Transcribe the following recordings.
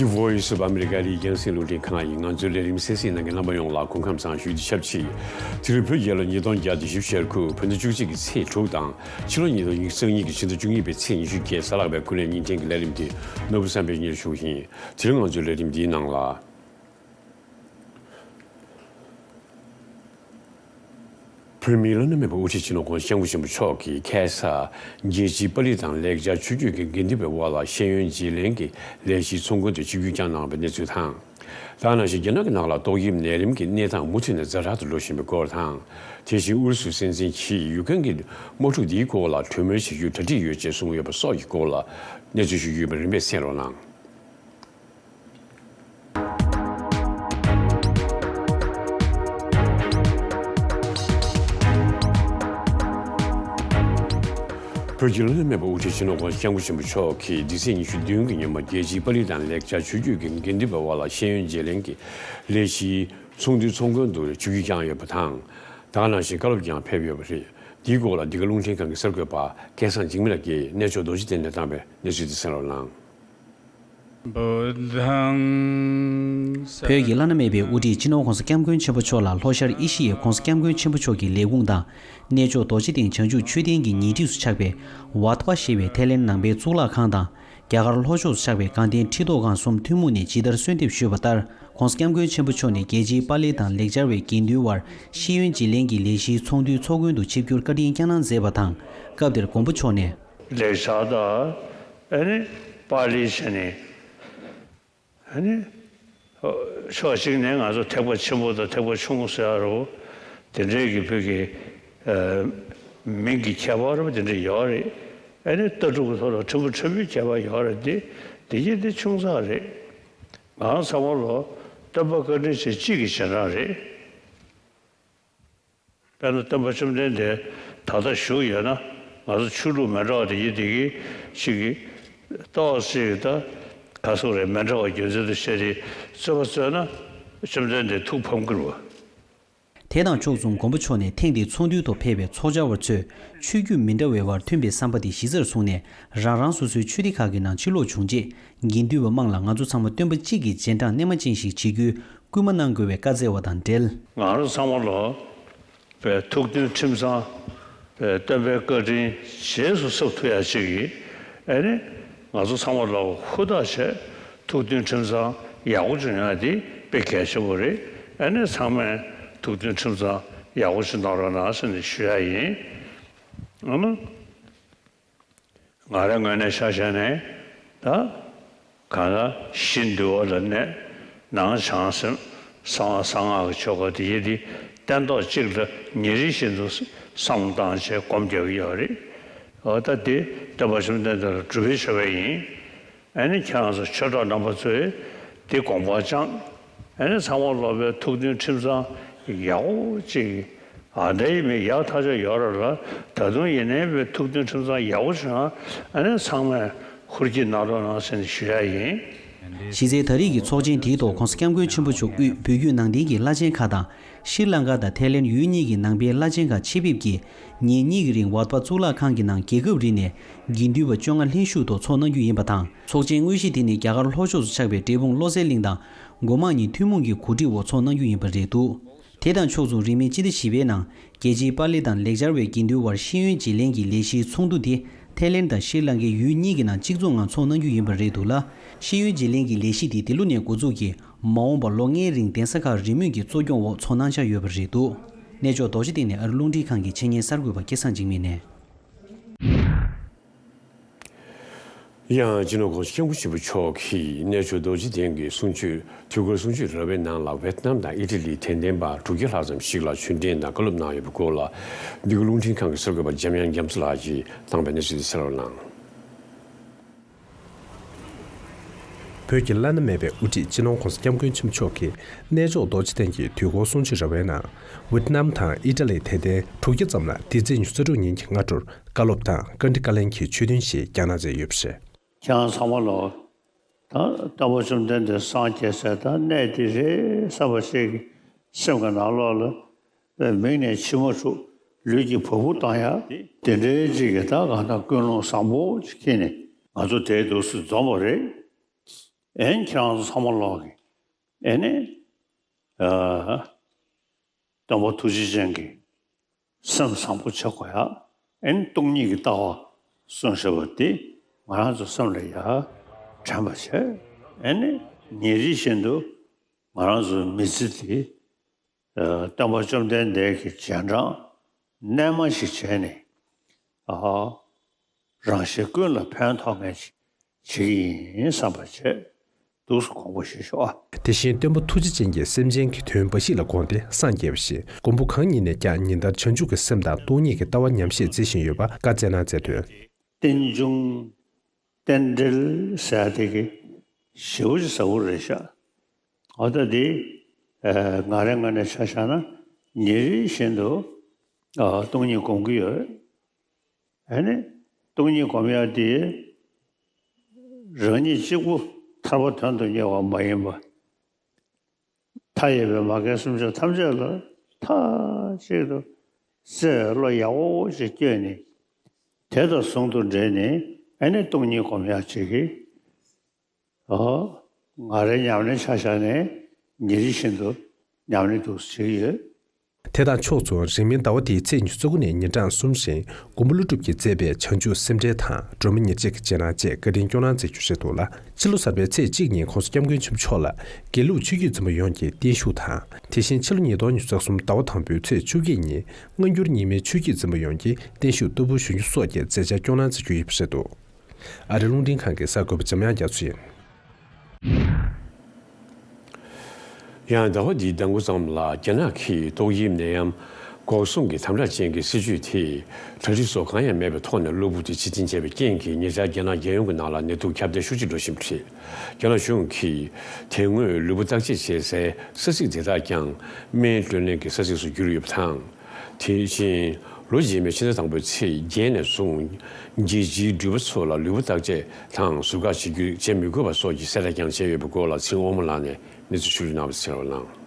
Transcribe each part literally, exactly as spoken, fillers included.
Voice of America ཨ་རིའི་རྒྱང་སྲིང་རླུང་འཕྲིན་ཁང་ཡིན། ང་ཚོའི་ལས་རིམ་གསན་གཟིགས་གནང་མཁན་རྣམ་པ་ཡོངས་ལ་སྐུ་ཁམས་བཟང་ཞུ་རྒྱུ་ཆབས་ཅིག་དེ་རིང་བོད་རྒྱལ་ལོ་ཉིས་སྟོང་བརྒྱ་དང་བཞི་བཅུ་ཞེ་དགུ་བོད་ཟླ་བཅུ་གཅིག་གི་ཚེས་དྲུག་དང་ཕྱི་ལོ་ཉིས་སྟོང་ཉི་ཤུ་རྩ་གཉིས་ཀྱི་ཕྱི་ཟླ་བཅུ་གཉིས་པའི་ཚེས་ཉི་ཤུ་བརྒྱད་གཟའ་ལྷག་པའི་སྐུ་ལས་ཉིན་ཕྲན་གྱི་ལས་རིམ་དེ་ནོར་བུ་བསམ་འཕེལ་གཉེར་ཞུ་ཡིན། དེ་རིང་ང་ཚོའི་ལས་རིམ་འདིའི་ནང་ལ། བོད་མིའི་བླ་ན་མེད་པའི་དབུ་ཁྲིད་སྤྱི་ནོར་༸གོང་ས་༸སྐྱབས་མགོན་ཆེན་པོ་མཆོག་གིས་ཁ་སང་རྒྱལ་སྤྱིའི་པཱ་ལི་དང་ལེགས་སྦྱར་ཆོས་བརྒྱུད་ཀྱི་དགེ་འདུན་པའི་དབར་ལ་ཤེས་ཡོན་བརྗེ་ལེན་གྱི་ལས་གཞིའི་ཚོགས་མགོན་དུ་ཆིབས་བསྒྱུར་བསྐྱངས་གནང་བའི་གནས་ཚུལ་དང་། དེ་ག་ནང་བཞིན་རྒྱ་ནག་གི་ནང་ལ་ཏོག་དབྱིབས་ནད་རིམས་ཀྱི་གནས་སྟངས་མུ་མཐུད་ནས་ཛ་དྲག་ཏུ་འགྲོ་བཞིན་པའི་སྐོར་དང་། དེ་བཞིན་ཨུ་རུ་སུའི་སྲིད་འཛིན་གྱིས་ཡུཀ་རེན་གྱི་དམག་འཁྲུག་འདིའི་སྐོར་ལ་གྲོས་མོལ་བྱེད་རྒྱུའི་གྲ་སྒྲིག་ཡོད་ཅེས་གསུངས་ཡོད་པ་སོགས་ཀྱི་སྐོར་ལ་གནས་ཚུལ་ཞུ་རྒྱུ་ཡིན་པ་རིམ་པས་གསན་རོགས་གནང་། བོད་ཀྱི་བླ་ན་མེད་པའི་དབུ་ཁྲིད་སྤྱི་ནོར་༸གོང་ས་༸སྐྱབས་མགོན་ཆེན་པོ་མཆོག་གིས་འདི་ཚེས་ཉི་ཤུ་བདུན་གྱི་ཉིན་མོ་རྒྱལ་སྤྱིའི་པཱ་ལི་དང་ལེགས་སྦྱར་ཆོས་བརྒྱུད་ཀྱི་དགེ་འདུན་པའི་དབར་ལ་ཤེས་ཡོན་བརྗེ་ལེན་གྱི་ལས་གཞིའི་ཚོགས་འདུའི་ཚོགས་མགོན་དུ་ཆིབས་བསྒྱུར་བསྐྱངས་ཡོད་པ་དང་། དེ་ག་ནང་བཞིན་བཀའ་སློབ་ཀྱང་ཕེབས་ཡོད་པ་རེད། འདིའི་སྐོར་ལ་འདི་ག་རླུང་འཕྲིན་ཁང་གི་གསར་འགོད་པ་སྐལ་བཟང་འཇིགས་མེད་ལགས་ཀྱིས་གནས་མཆོག་རྡོ་རྗེ་གདན་ནས་བཏང་བའི་གནས་ཚུལ་དེ་གསན་རོགས་གནང་། བོད་ཀྱི་བླ་ན་མེད་པའི་དབུ་ཁྲིད་སྤྱི་ནོར་༸གོང་ས་༸སྐྱབས་མགོན་ཆེན་པོ་མཆོག་ལ་ལྷོ་ཤར་ཨེ་ཤི་ཡའི་༸གོང་ས་༸སྐྱབས་མགོན་ཆེན་པོ་མཆོག་གི་ལས་ཁུངས་དང་། གནས་མཆོག་རྡོ་རྗེ་གདན་བྱང་ཆུབ་མཆོད་རྟེན་གྱི་ཉེ་འཁྲིས་སུ་ཆགས་པའི་ཝཱ་ཏ་པ་ཞེས་པའི་ཐའི་ལེན་ནང་པའི་གཙུག་ལག་ཁང་དང་། རྒྱ་གར་ལྷོ་ཕྱོགས་སུ་ཆགས་པའི་དགའ་ལྡན་ཁྲི་ཐོག་ཁང་གསུམ་ཐུན་མོང་ནས་ཇི་ལྟར་གསོལ་འདེབས་ཞུས་པ་ལྟར། ༸གོང་ས་༸སྐྱབས་མགོན་ཆེན་པོ་མཆོག་ནས་རྒྱལ་སྤྱིའི་པཱ་ལི་དང་ལེགས་སྦྱར་བའི་དགེ་འདུན་དབར་ཤེས་ཡོན་བརྗེ་ལེན་གྱི་ལས་གཞིའི་ཚོགས་འདུའི་ཚོགས་མགོན་དུ་ཆིབས་བསྒྱུར་བཀའ་དྲིན་བསྐྱངས་གནང་མཛད་པ་དང་། སྐབས་དེར་མགོན་པོ་མཆོག་ནས། ལེགས་སྦྱར་དང་ཨ་ནི་པཱ་ལི་བྱས་ནས་ཨ་ནི་ཕྱོགས་གཅིག་ནས་ང་ཚོ་ཐེག་པ་ཆེན་པོ་དང་ཐེག་པ་ཆུང་ངུ་ཟེར་ཡ་རོ། དེ་འདྲའི་གི་བོད་ཀྱི་ཨ་མིང་གི་ཁྱད་པར་རོ་དེ་འདྲ་ཡོད་རེད། ཨ་ནི་ལྟ་གྲུབ་ཀྱི་ཐོག་ལ་ཕྲན་བུ་ཕྲན་བུའི་ཁྱད་པར་ཡོད་རེད་དེ། དེ་གྱིས་དེ་ཆུང་ཙག་རེད། ང་ཚང་མ་ལོ་སྟོན་པ་བཀའ་དྲིན་ཆེ་གཅིག་གི་རྗེས་འབྲང་རེད། དཔེར་ན་སྟོན་པ་བཅོམ་ལྡན་འདས་ད་ལྟ་བཞུགས་ཡོད་ན་ང་ཚོ་ཆོས་ལུགས་མི་འདྲ་བ་དེ་ཡིན་དེ་གི་ཞིག་གི་ཏོག་ཙམ་ད་ག་སོག་རེད་མི་འདྲ་བ་རྒྱུ་མཚན་དུ་བཤད་དེ་རྩོད་པ་རྩོད་ན་བཅོམ་ལྡན་འདས་ཐུགས་ཕམ་གི་རེད་བ། དེ་དང་ཕྱོགས་མཚུངས་མགོན་པོ་མཆོག་ནས་ཐེངས་འདིའི་ཚོགས་འདུའི་ཐོག་ཕེབས་པའི་ཚོགས་བཅར་བ་ཚོས་ཆོས་བརྒྱུད་མི་འདྲ་བའི་བར་མཐུན་པའི་བསམ་པ་དེ་གཞི་རྩར་བཟུང་ནས་རང་རང་སོ་སོའི་ཆོས་སྡེ་ཁག་གི་ནང་ཕྱིར་ལོག་བྱུང་རྗེས་དགེ་འདུན་པ་དམངས་ལ་ང་ཚོ་ཚང་མ་སྟོན་པ་གཅིག་གི་རྗེས་འབྲང་རྣལ་མ་ཅན་ཞིག་བྱེད་རྒྱུའི་སྐུལ་མ་གནང་དགོས་པའི་བཀའ་སྩལ་བ་དང་འབྲེལ། ང་རང་ཚང་མ་ལོ་པའི་ཐུགས་མཐུན་ཁྲིམས་གཙང་པའི་སྟོན་པའི་བཀའ་དྲིན་རྗེས་སུ་གཟབ་ཐུབ་ཡ་ཅིག་གིས་ཨ་ནི་ང་ཚོ་ཚང་མ་ལོ་ཧུར་ཐག་བྱས་ཐུགས་མཐུན་ཁྲིམས་གཙང་ཡག་པོ་བྱུང་ཡ་དེ་དཔེ་གལ་ཆེན་པོ་རེད། ཨ་ནི་ཚང་མས་ཐུགས་མཐུན་ཁྲིམས་གཙང་ཡག་པོ་ཞིག་གནང་རོགས་གནང་ཟེར་ནས་ཞུ་ཡ་ཡིན། ཨ་ནི། ང་རའི་ངོས་ནས་ཆ་བཞག་ནས་ད་གང་ལ་གཞི་འདུལ་བ་ལ་གནས་ནང་བྱང་སེམས་གསང་བ་གསང་སྔགས་ཀྱི་ཆོ་ག་དེ་ཡི་དེ་སྟན་ཐོག་གཅིག་ལ་ཉིན་རེ་བཞིན་དུ་བསམ་བློ་བཏང་བྱས་སྒོམ་རྒྱག་གི་ཡོད་རེད། འོ་ད་དེ་སྟོན་པ་བཅོམ་ལྡན་འདས་ལ་སྒྲུབ་པའི་བྱ་བ་ཡིན། ཨ་ནི་ཁྱེད་རང་ཚོ་ཆོས་གྲོགས་རྣམ་པ་ཚོས་དེ་དགོངས་པ་བཅངས། ཨ་ནི་ཚང་མ་སློབ་པའི་ཐུགས་མཐུན་ཁྲིམས་གཙང་ཡག་པོ་ཅིག་ཨ་འདྲ་ཡིན་མིན་ཡག་ཐག་ཆོད་ཡོད་རེད་ལ། ད་དུང་ཡིན་ནའི་བའི་ཐུགས་མཐུན་ཁྲིམས་གཙང་ཡག་པོ་བྱུང་ཨ་ནི་ཚང་མས་ཧུར་གྱིས་གནང་རོགས་གནང་ཟེར་ནས་ཞུ་ཡ་ཡིན། གཞི་རྩའི་ད་རེས་ཀྱི་ཚོགས་ཆེན་དེའི་ཐོག་༸གོང་ས་༸སྐྱབས་མགོན་ཆེན་པོ་མཆོག་དབུས་བོད་བརྒྱུད་ནང་བསྟན་གྱི་བླ་ཆེན་ཁག་དང་། ཤྲི་ལང་ཀ་དང་ཐའི་ལེན་ཡུལ་གཉིས་ཀྱི་ནང་པའི་བླ་ཆེན་ཁག་ཆེད་ཕེབས་ཀྱིས་ཉིན་གཉིས་ཀྱི་རིང་ཝཱ་ཏ་པ་གཙུག་ལག་ཁང་གི་ནང་རྒྱལ་ཁབ་རིམ་ནས་དགེ་འདུན་པ་བཅོ་ལྔ་ལྷན་ཞུགས་ཐོག་ཚོགས་གནང་རྒྱུ་ཡིན་པ་དང་། ཚོགས་ཆེན་དངོས་གཞི་དེ་ནི་རྒྱ་གར་ལྷོ་ཕྱོགས་སུ་ཆགས་པའི་འབྲས་སྤུངས་བློ་གསལ་གླིང་དང་སྒོ་མང་གཉིས་ཐུན་མོང་གི་གོ་སྒྲིག་འོག་ཚོགས་གནང་རྒྱུ་ཡིན་པ་རེད་འདུག་དེ་དང་ཕྱོགས་མཚུངས་རིང་མིན་སྤྱི་ཟླ་བཞི་པའི་ནང་རྒྱལ་སྤྱིའི་པཱ་ལི་དང་ལེགས་སྦྱར་བའི་དགེ་འདུན་དབར་ཤེས་ཡོན་བརྗེ་ལེན་གྱི་ལས་གཞིའི་ཚོགས་འདུ་དེ་ཐའི་ལེན་དང་ཤྲི་ལང་ཀའི་ཡུལ་གཉིས་ཀྱི་ནང་གཅིག་མཚུངས་ངང་ཚོགས་གནང་རྒྱུ་ཡིན་པ་རེད་འདུག་ལ། ཤེས་ཡོན་བརྗེ་ལེན་གྱི་ལས་གཞི་དེ་འདི་ལོ་ནས་འགོ་འཛུགས་ཀྱིས་མ་འོངས་པར་ལོ་ལྔའི་རིང་གདན་ས་ཁག་རེས་མོས་ཀྱིས་གཙོ་སྐྱོང་འོག་ཚོགས་གནང་འཆར་ཡོད་པ་རེད་འདུག་གནས་མཆོག་རྡོ་རྗེ་གདན་ནས་ཨ་རི་རླུང་འཕྲིན་ཁང་གི་འཆད་ཉན་གསར་འགོད་པ་སྐལ་བཟང་འཇིགས་མེད་ནས། ཡང་སྤྱི་ནོར་༸གོང་ས་༸སྐྱབས་མགོན་ཆེན་པོ་མཆོག་གིས་གནས་མཆོག་རྡོ་རྗེ་གདན་གྱི་གསུང་ཆོས་དུས་འཁོར་གསུང་ཆོས་ར་བའི་ནང་ལ་ཝེ་ཏི་ནམ་དང་ཨི་ཊ་ལིའི་དད་ལྡན་པ་དྲུག་བརྒྱ་ལྷག་ཙམ་ཞིག་ལ་ཆོས་འབྲེལ་དང་བཀའ་སློབ་གནང་ཡོད་པའི་སྐོར་ལ། འདི་ག་རླུང་འཕྲིན་ཁང་གི་གསར་འགོད་པ་འཇམ་དབྱངས་རྒྱ་མཚོ་ལགས་ཀྱིས་བཏང་བའི་གནས་ཚུལ་དེ་གསན་རོགས་གནང་། བོད་ཀྱི་བླ་ན་མེད་པའི་དབུ་ཁྲིད་སྤྱི་ནོར་༸གོང་ས་༸སྐྱབས་མགོན་ཆེན་པོ་མཆོག་གིས་གནས་མཆོག་རྡོ་རྗེ་གདན་གྱི་དུས་འཁོར་གསུང་ཆོས་ར་བའི་ནང་ཝེ་ཏི་ནམ་དང་ཨི་ཊ་ལིའི་དད་ལྡན་དྲུག་བརྒྱ་ཙམ་ལ་འདི་ཚེས་ཉི་ཤུ་རྩ་དྲུག་ཉིན་གྱི་སྔ་དྲོར་བཀའ་སློབ་དང་བཀའ་འདྲི་བཀའ་ལན་གྱི་ཆོས་ཐུན་ཞིག་བསྐྱངས་གནང་མཛད་ཡོད་པ་རེད། ཁྱེད་རང་ཚང་མ་ལོ། ད་སྟོན་པ་བཅོམ་ལྡན་འདས་སངས་རྒྱས་ཟེར་ད་གནས་འདི་རེད་བསམ་པ་ཞིག་གི་སེམས་ཀྱི་ནང་ལོགས་ལ་པའི་མིག་ནས་མཆི་མ་འཁྲུག་ལུས་ཀྱི་བ་སྤུ་ལྡང་ཡ་དེ་འདྲའི་ཅིག་གི་ད་གང་ལྟར་ཀུན་སློང་བཟང་པོ་ཅིག་འཁྱེར་ནས་ང་ཚོ་དེའི་འདུག་སེ་འཛོམས་པ་རེད། ཨེ་ནི་ཁྱེད་རང་ཚོ་ཚང་མ་ལོག་གི་ཨེ་ནི་ཨ་སྟོན་པ་ཐུགས་རྗེ་ཅན་གྱི་སེམས་བཟང་པོ་བྱེད་དགོས་ཡ། ཨེ་ནི་སྟོང་ཉིད་ཀྱི་ལྟ་བ་གསུངས་བཞག་པ་དེ་ང་རང་ཚོ་སེམས་ལ་ཡ་དྲན་པ་བྱས། ཨེ་ནི་ཉིན་རེ་བཞིན་དུ་ང་རང་ཚོའི་མི་ཚེ་དེ་ཨ་སྟོན་པ་བཅོམ་ལྡན་འདས་ཀྱི་རྗེས་འབྲང་རྣལ་མ་ཞིག་བྱས་ནས་ཨ་རང་གཞན་ཀུན་ལ་ཕན་ཐོགས་མཁན་ཞིག་བྱེད་ཀྱི་ཡིན་བསམ་པ་བྱས་འདུག་སེ་དགོངས་པ་བཞེས་ཤོག་ཨ། དེ་བཞིན་སྟོན་པ་ཐུགས་རྗེ་ཅན་གྱིས་སེམས་ཅན་གྱི་དོན་འབའ་ཞིག་ལ་དགོངས་ཏེ་སངས་རྒྱས་པ་བཞིན། མགོན་པོ་གང་ཉིད་ནས་ཀྱང་ཉིན་ལྟར་བྱང་ཆུབ་ཀྱི་སེམས་དང་སྟོང་ཉིད་ཀྱི་ལྟ་བ་ཉམས་བཞེས་མཛད་བཞིན་ཡོད་པ་བཀའ་སྩལ་གནང་མཛད་དོན། རྟེན་འབྱུང་རྟེན་འབྲེལ་ཟེར་ཡ་དེ་གི་ཞེ་པོ་ཅིག་ཟབ་པོ་རེད་ཤག་འོ་ད་དེ་ཨ་ང་རའི་ངོས་ནས་ཆ་བཞག་ན་ཉིན་རེ་བཞིན་དུ་ཨ་སྟོང་ཉིད་སྒོམ་གྱི་ཡོད། ཨ་ནི་སྟོང་ཉིད་སྒོམ་ཡག་དེ་རང་ཉིད་གཅིག་པུ་ཐར་པ་དོན་དུ་གཉེར་བ་མ་ཡིན་པ། མཐའ་ཡས་པའི་མ་རྒན་སེམས་ཅན་ཐམས་ཅད་ལ་མཐའ་གཅིག་ཏུ་བརྩེ་བའི་བློ་ཡག་པོ་ཞིག་བསྐྱེད་ནས་དེ་དང་ཟུང་དུ་འབྲེལ་ནས་ཨ་ནི་སྟོང་ཉིད་སྒོམ་ཡག་ཅིག་གིས། ཨོ། ང་རའི་ཉམས་ལེན་ཆ་བཞག་ནས་ཉིན་རེ་བཞིན་དུ་ཉམས་ལེན་འདུག་བྱེད་ཀྱི་ཡོད། དེ་དང་ཕྱོགས་མཚུངས་རིང་མིན་ཟླ་བ་འདིའི་ཚེས་ཉི་ཤུ་རྩ་དགུ་ནས་ཉིན་གྲངས་གསུམ་རིང་མགོན་པོ་ཀླུ་སྒྲུབ་ཀྱིས་མཛད་པའི་བྱང་ཆུབ་སེམས་འགྲེལ་དང་སྒྲོལ་མ་ཉེར་གཅིག་གི་རྗེས་གནང་བཅས་བཀའ་དྲིན་སྐྱོང་གནང་མཛད་རྒྱུ་རེད་འདུག་ལ། ཕྱི་ལོ་གསར་པའི་ཚེས་གཅིག་ཉིན་༸གོང་ས་༸སྐྱབས་མགོན་ཆེན་པོ་མཆོག་ལ་དགེ་ལུགས་ཆོས་བརྒྱུད་འཛིན་པ་ཡོངས་ཀྱིས་བརྟན་བཞུགས་དང་། དེ་བཞིན་ཕྱི་ལོ་ཉིས་སྟོང་ཉི་ཤུ་རྩ་གསུམ་ཟླ་བ་དང་པོའི་ཚེས་བཅོ་བརྒྱད་ཉིན་སྔ་འགྱུར་རྙིང་མའི་ཆོས་བརྒྱུད་འཛིན་པ་ཡོངས་ཀྱིས་བརྟན་བཞུགས་གཏོར་ཕུད་ཞུ་རྒྱུ་སོགས་ཀྱི་མཛད་འཆར་སྐྱོང་གནང་མཛད་རྒྱུ་ཡོད་པ་རེད་འདུག། ཨ་རི་རླུང་འཕྲིན་ཁང་གི་གསར་འགོད་པ་འཇམ་དབྱངས་རྒྱ་མཚོ་ཡིན། ཡང་ཟླ་བ་འདིའི་ཟླ་མགོ་ཙམ་ལ་རྒྱ་ནག་གིས་ཏོག་དབྱིབས་ནད་ཡམས་འགོག་སྲུང་གི་དམ་དྲག་ཅན་གྱི་སྲིད་ཇུས་དེས་གྲ་སྒྲིག་སོགས་གང་ཡང་མེད་པའི་ཐོག་ནས་གློ་བུར་དུ་ཕྱིར་འཐེན་བྱས་པའི་རྐྱེན་གྱིས་ཉེ་ཆར་རྒྱ་ནག་རྒྱལ་ཡོངས་ཀྱི་ནང་ལ་ནད་དུག་ཁྱབ་གདལ་ཤུགས་ཆེ་འགྲོ་བཞིན་པ་རེད། རྒྱ་ནག་གཞུང་གིས་དེ་སྔོན་ལུས་པོ་བརྟག་དཔྱད་བྱེད་སའི་ས་ཚིགས་དེ་དག་ཀྱང་སྨན་བླུ་ལེན་གྱི་ས་ཚིགས་སུ་གྱུར་ཡོད་པ་དང་། དེ་བཞིན་ལོ་རྗེས་མའི་ཕྱི་ཟླ་དང་པོའི་ཚེས་བརྒྱད་ནས་བཟུང་རྒྱལ་སྤྱིའི་འགྲུལ་པ་ཚོ་ལ་ལུས་པོ་བརྟག་དཔྱད་དང་ཟུར་བཀག་བྱེད་རྒྱུ་བྱེད་མི་དགོས་པ་སོགས་ཀྱི་གསལ་བསྒྲགས་ཀྱང་བྱས་ཡོད་པའི་སྐོར་ལ་ཚེ་རིང་དབང་མོ་ལགས་ནས་གནས་ཚུལ་ཕྱོགས་བསྒྲིགས་གནང་བ་གསན་རོགས་གནང་།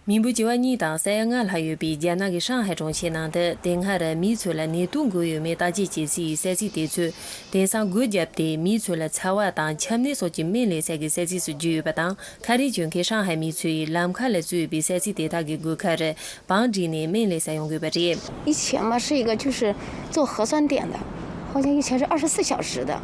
མི་འབོར་བྱེ་བ་གཉིས་དང་ས་ཡ་ལྔ་ལྷག་ཡོད་པའི་རྒྱ་ནག་གི་ཧྲང་ཧའེ་གྲོང་ཁྱེར་ནང་དུ་དེ་སྔར་མི་ཚོ་ལ་ནད་དུག་འགོས་ཡོད་མེད་བརྟག་དཔྱད་བྱེད་སའི་ས་ཚིགས་དེ་ཚོས་དེང་སང་སྒོ་བརྒྱབ་སྟེ་མི་ཚོ་ལ་ཚ་བ་དང་ཆམ་ནད་སོགས་ཀྱི་སྨན་ལེན་ས་གི་ས་ཚིགས་སུ་གྱུར་ཡོད་པ་དང་། ཁ་རས་གྱོན་མཁན་ཧྲང་ཧའེ་མི་ཚོས་ལམ་ཁ་ལ་བཙུགས་ཡོད་པའི་ས་ཚིགས་དེ་དག་གི་སྒོ་ཁར་བང་བསྒྲིགས་ནས་སྨན་ལེན་ས་ཡོང་དགོས་པ་རེད། 以前嘛是一个就是做核酸点的，好像以前是二十四小时的。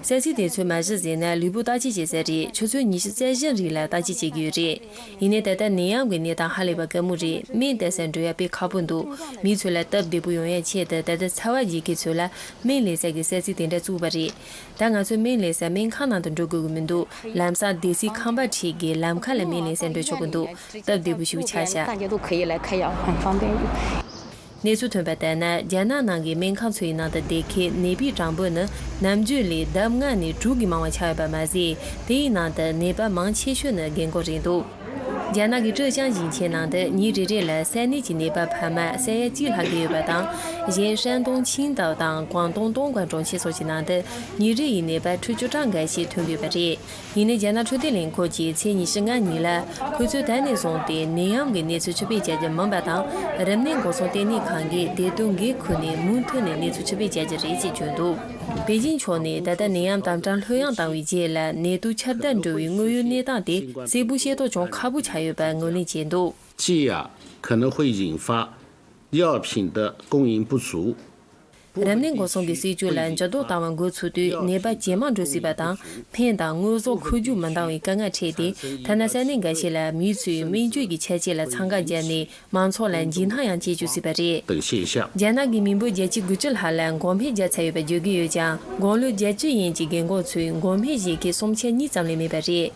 ས་ཚིགས་དེ་ཚོའི་མ་གཞི་ཟེར་ན་ལུས་པོ་བརྟག་དཔྱད་བྱེད་ས་རེད། ཆུ་ཚོད་ཉི་ཤུ་རྩ་བཞི་རིང་ལ་བརྟག་དཔྱད་བྱེད་ཀྱི་ཡོད་རེད། ཡིན་ནའི་ད་ལྟ་ནད་ཡམས་ཀྱི་གནས་སྟངས་ཧ་ལས་པ་དཀའ་མོ་རེད། སྨན་བལྟ་སར་འགྲོ་ཡ་དཔེ་ཁག་པོ་འདུག། མི་ཚོ་ལ་སྟབས་བདེ་པོ་ཡོང་ཡ་ཆེད་དུ་ད་ལྟ་ཚ་བ་རྒྱས་མཁན་ཚོ་ལ་སྨན་ལེན་ས་གི་ས་ཚིགས་དེ་འདྲ་བཙུགས་པ་རེད། ད་ང་ཚོ་སྨན་ལེན་ས་སྨན་ཁང་ནང་དུ་འགྲོ་དགོས་ཀྱི་མི་འདུག། ལམ་སང་སྡེ་སྲིད་ཁང་པ་ཁྲིད་དེ་ལམ་ཁ་ལ་སྨན་ལེན་ས་འགྲོ་ཆོག་གི་འདུག། སྟབས་བདེ་པོ་ཞིག་ཆགས་ཤག། 大家都可以来开药，很方便。 གནས་ཚུལ་ཐོན་པ་ལྟར་ན། རྒྱ་ནག་ནང་གི་སྨན་ཁང་ཚོའི་ནང་དུ་བསྡད་མཁན་ནད་པའི་གྲངས་འབོར་ནི་ནམ་རྒྱུན་ལས་ལྡབ་ལྔ་ནས་དྲུག་གིས་མང་བ་ཆགས་ཡོད་པ་མ་ཟད། དེའི་ནང་དུ་ནད་པ་མང་ཆེ་ཤོས་ནི་རྒན་རྒོན་རེད་འདུག། རྒྱ་ནག་གི་ཀྲེ་ཅང་ཞིང་ཆེན་ནང་དུ་ཉིན་རེ་རེ་ལ་ས་གནས་ཀྱི་ནད་པ་འཕར་མ་ས་ཡ་གཅིག་ལྷག་གི་ཡོད་པ་དང་། གཞན་ཧྲན་ཏུང་ཆིང་ཏའོ་དང་ཀོང་ཏུང་ཏུང་ཀོན་གྲོང་ཁྱེར་སོགས་ཀྱི་ནང་དུ་ཉིན་རེ་ཡི་ནད་པ་ཁྲི་བཅུ་གྲངས་འགའ་ཞིག་ཐོན་གྱི་ཡོད་པ་རེད། ཡིན་ནའི་རྒྱ་ནག་འཕྲོད་བསྟེན་ལས་ཁུངས་ཀྱིས་ཚེས་ཉི་ཤུ་ལྔ་ཉིན་ལ་ཁོ་ཚོས་ད་ནས་བཟུང་སྟེ་ནད་ཡམས་ཀྱི་གནས་ཚུལ་ཕྱིར་སྤེལ་བྱ་རྒྱུ་མིན་པ་དང་། རིམས་ནད་འགོག་སྲུང་ལྟེ་གནས་ཁང་གིས་བདེ་དོན་སྒོས་ཁུར་ནས་མུ་མཐུད་ནས་གནས་ཚུལ་ཕྱིར་སྤེལ་བྱ་རྒྱུ་རེད་ཅེས་བརྗོད་འདུག། པེ་ཅིན་ཕྱོགས་ནས་ད་ལྟ་ནད་ཡམས་དམ་གྲངས་ལྷོད་ཡངས་བཏང་བའི་རྗེས་ལ་ནད་དུག་ཁྱབ་གདལ་འགྲོ་བའི་དངོས་ཡོད་གནས་སྟངས་དེ་གསལ་པོ་ཤེས་རྟོགས་ཅུང་ཁག་པོ་ཆགས་ཡོད་པར་ངོས་ལེན་བྱས་འདུག། 这样可能会引发药品的供应不足。 རིམས་ནད་འགོག་སྲུང་གི་སྲིད་ཇུས་ལ་འགྱུར་ལྡོག་བཏང་བ་འགོ་ཚུགས་དུས་ནད་པ་ཇེ་མང་འགྲོ་སྲིད་པ་དང་། སྨན་དང་དངོས་ཟོག་མཁོ་རྒྱུག་མི་འདང་བའི་དཀའ་ངལ་འཕྲད་དེ། ཐ་ན་ས་གནས་འགའ་ཤས་ལ་མི་ཚོས་སྨན་བཅོས་ཀྱི་ཆ་རྐྱེན་ལ་འཚང་ཁ་བརྒྱབ་ནས་མང་ཚོགས་ལ་འཇིགས་སྣང་ཡང་སྐྱེ་བཅུག་སྲིད་པ་རེད། 等现象། རྒྱ་ནག་གི་མི་འབོར་བརྒྱད་ཅུ་གྱ་དགུ་ལྷག་ལ་འགོག་སྨན་བརྒྱབ་ཚར་ཡོད་པ་བརྗོད་ཀྱི་ཡོད་ཀྱང་། དགུང་ལོ་བརྒྱད་ཅུ་ཡན་གྱི་རྒན་རྒོན་ཚོས་འགོག་སྨན་བཞེས་མཁན་སུམ་ཆ་གཉིས་ཙམ་ལས་མེད་པ་རེད།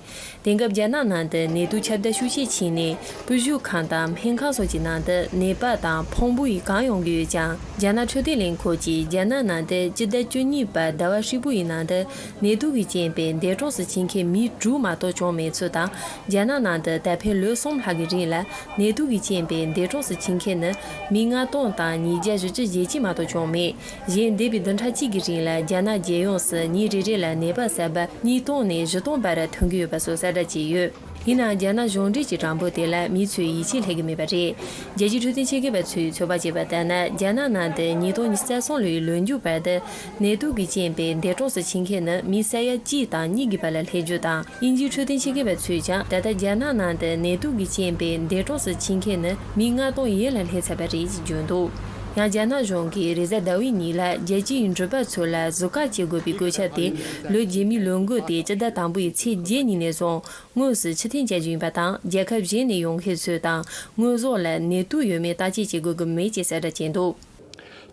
དེང་སྐབས་རྒྱ་ནག་ནང་དུ་ནད་དུག་ཁྱབ་གདལ་ཤུགས་ཆེ་ཕྱིན་ནས་སྤོ་བཞུགས་ཁང་དང་སྨན་ཁང་སོགས་ཀྱི་ནང་དུ་ནད་པ་དང་ཕོན་པོ་ཡིས་གང་ཡོང་གི་ཡོད་ཀྱང་། རྒྱ་ནག་འཕྲོད་བསྟེན་ལས་ཁུངས་ཀྱིས་རྒྱ་ནག་ནང་དུ་སྤྱི་ཟླ་བཅུ་གཉིས་པ་ཟླ་བ་ཧྲིལ་པོ་ཡི་ནང་དུ་ནད་དུག་གི་རྐྱེན་པས་འདས་གྲོངས་སུ་ཕྱིན་མཁན་མི་དྲུག་མ་གཏོགས་བྱུང་མེད་ཚུལ་དང་། རྒྱ་ནག་ནང་དུ་ད་ཕན་ལོ་གསུམ་ལྷག་གི་རིང་ལ་ནད་དུག་གི་རྐྱེན་པས་འདས་གྲོངས་སུ་ཕྱིན་མཁན་ནི་མི་ལྔ་སྟོང་དང་ཉིས་བརྒྱ་བཞི་བཅུ་ཞེ་གཅིག་མ་གཏོགས་བྱུང་མེད། གཞན་འདས་པའི་བདུན་ཕྲག་གཅིག་གི་རིང་ལ་རྒྱ་ནག་རྒྱལ་ཡོངས་སུ་ཉིན་རེ་རེ་ལ་ནད་པ་གསར་པ་ཉིས་སྟོང་ནས་བཞི་སྟོང་བར་ཐོན་གྱི་ཡོད་པ་སོགས་གསལ་བསྒྲགས་བྱས་ཡོད། ཡིན་ནའང་རྒྱ་ནག་གཞུང་འབྲེལ་གྱི་གྲངས་འབོར་དེ་ལ་མི་ཚོས་ཡིད་ཆེས་ལྷད་ཀྱི་མེད་པ་རེད། རྒྱལ་སྤྱིའི་འཕྲོད་བསྟེན་ཆེད་མཁས་པ་ཚོས་ཚོད་དཔག་བྱས་པ་ལྟར་ན། རྒྱ་ནག་ནང་དུ་ཉིས་སྟོང་ཉི་ཤུ་རྩ་གསུམ་ལོའི་ལོ་མཇུག་བར་དུ་ནད་དུག་གིས་རྐྱེན་པས་འདས་གྲོངས་སུ་ཕྱིན་མཁན་ནི་མི་ས་ཡ་གཅིག་དང་གཉིས་ཀྱི་བར་ལ་སླེབས་རྒྱུ་དང་། དབྱིན་ཇིའི་འཕྲོད་བསྟེན་ཆེད་མཁས་པ་ཚོས་ཀྱང་ད་ལྟ་རྒྱ་ནག་ནང་དུ་ནད་དུག་གིས་རྐྱེན་པས་འདས་གྲོངས་སུ་ཕྱིན་མཁན་ནི་མི་ལྔ་སྟོང་ཡན་ལ་སླེབས་ཚར་བ་རེད་ཅེས་བརྗོད་འདུག། ཡང་རྒྱ་ནག་གཞུང་གིས་རེས་གཟའ་ཟླ་བའི་ཉིན་ལ་རྒྱལ་སྤྱིའི་འགྲུལ་པ་ཚོ་ལ་གཟུགས་ཁ་ཕྱེ་དགོས་པའི་བཀོད་ཁྱབ་དེ་ལོ་རྗེས་མའི་ལོ་འགོ་སྟེ་སྤྱི་ཟླ་དང་པོའི་ཚེས་བརྒྱད་ཉིན་ནས་བཟུང་དངོས་སུ་ཕྱིར་འཐེན་བྱ་རྒྱུ་ཡིན་པ་དང་། རྒྱལ་ཁབ་གཞན་ནས་ཡོང་མཁན་ཚོ་དང་དངོས་ཟོག་ལ་ནད་དུག་ཡོད་མེད་བརྟག་དཔྱད་བྱེད་དགོས་ཀྱི་མེད་ཅེས་གསལ་བསྒྲགས་བྱས་འདུག།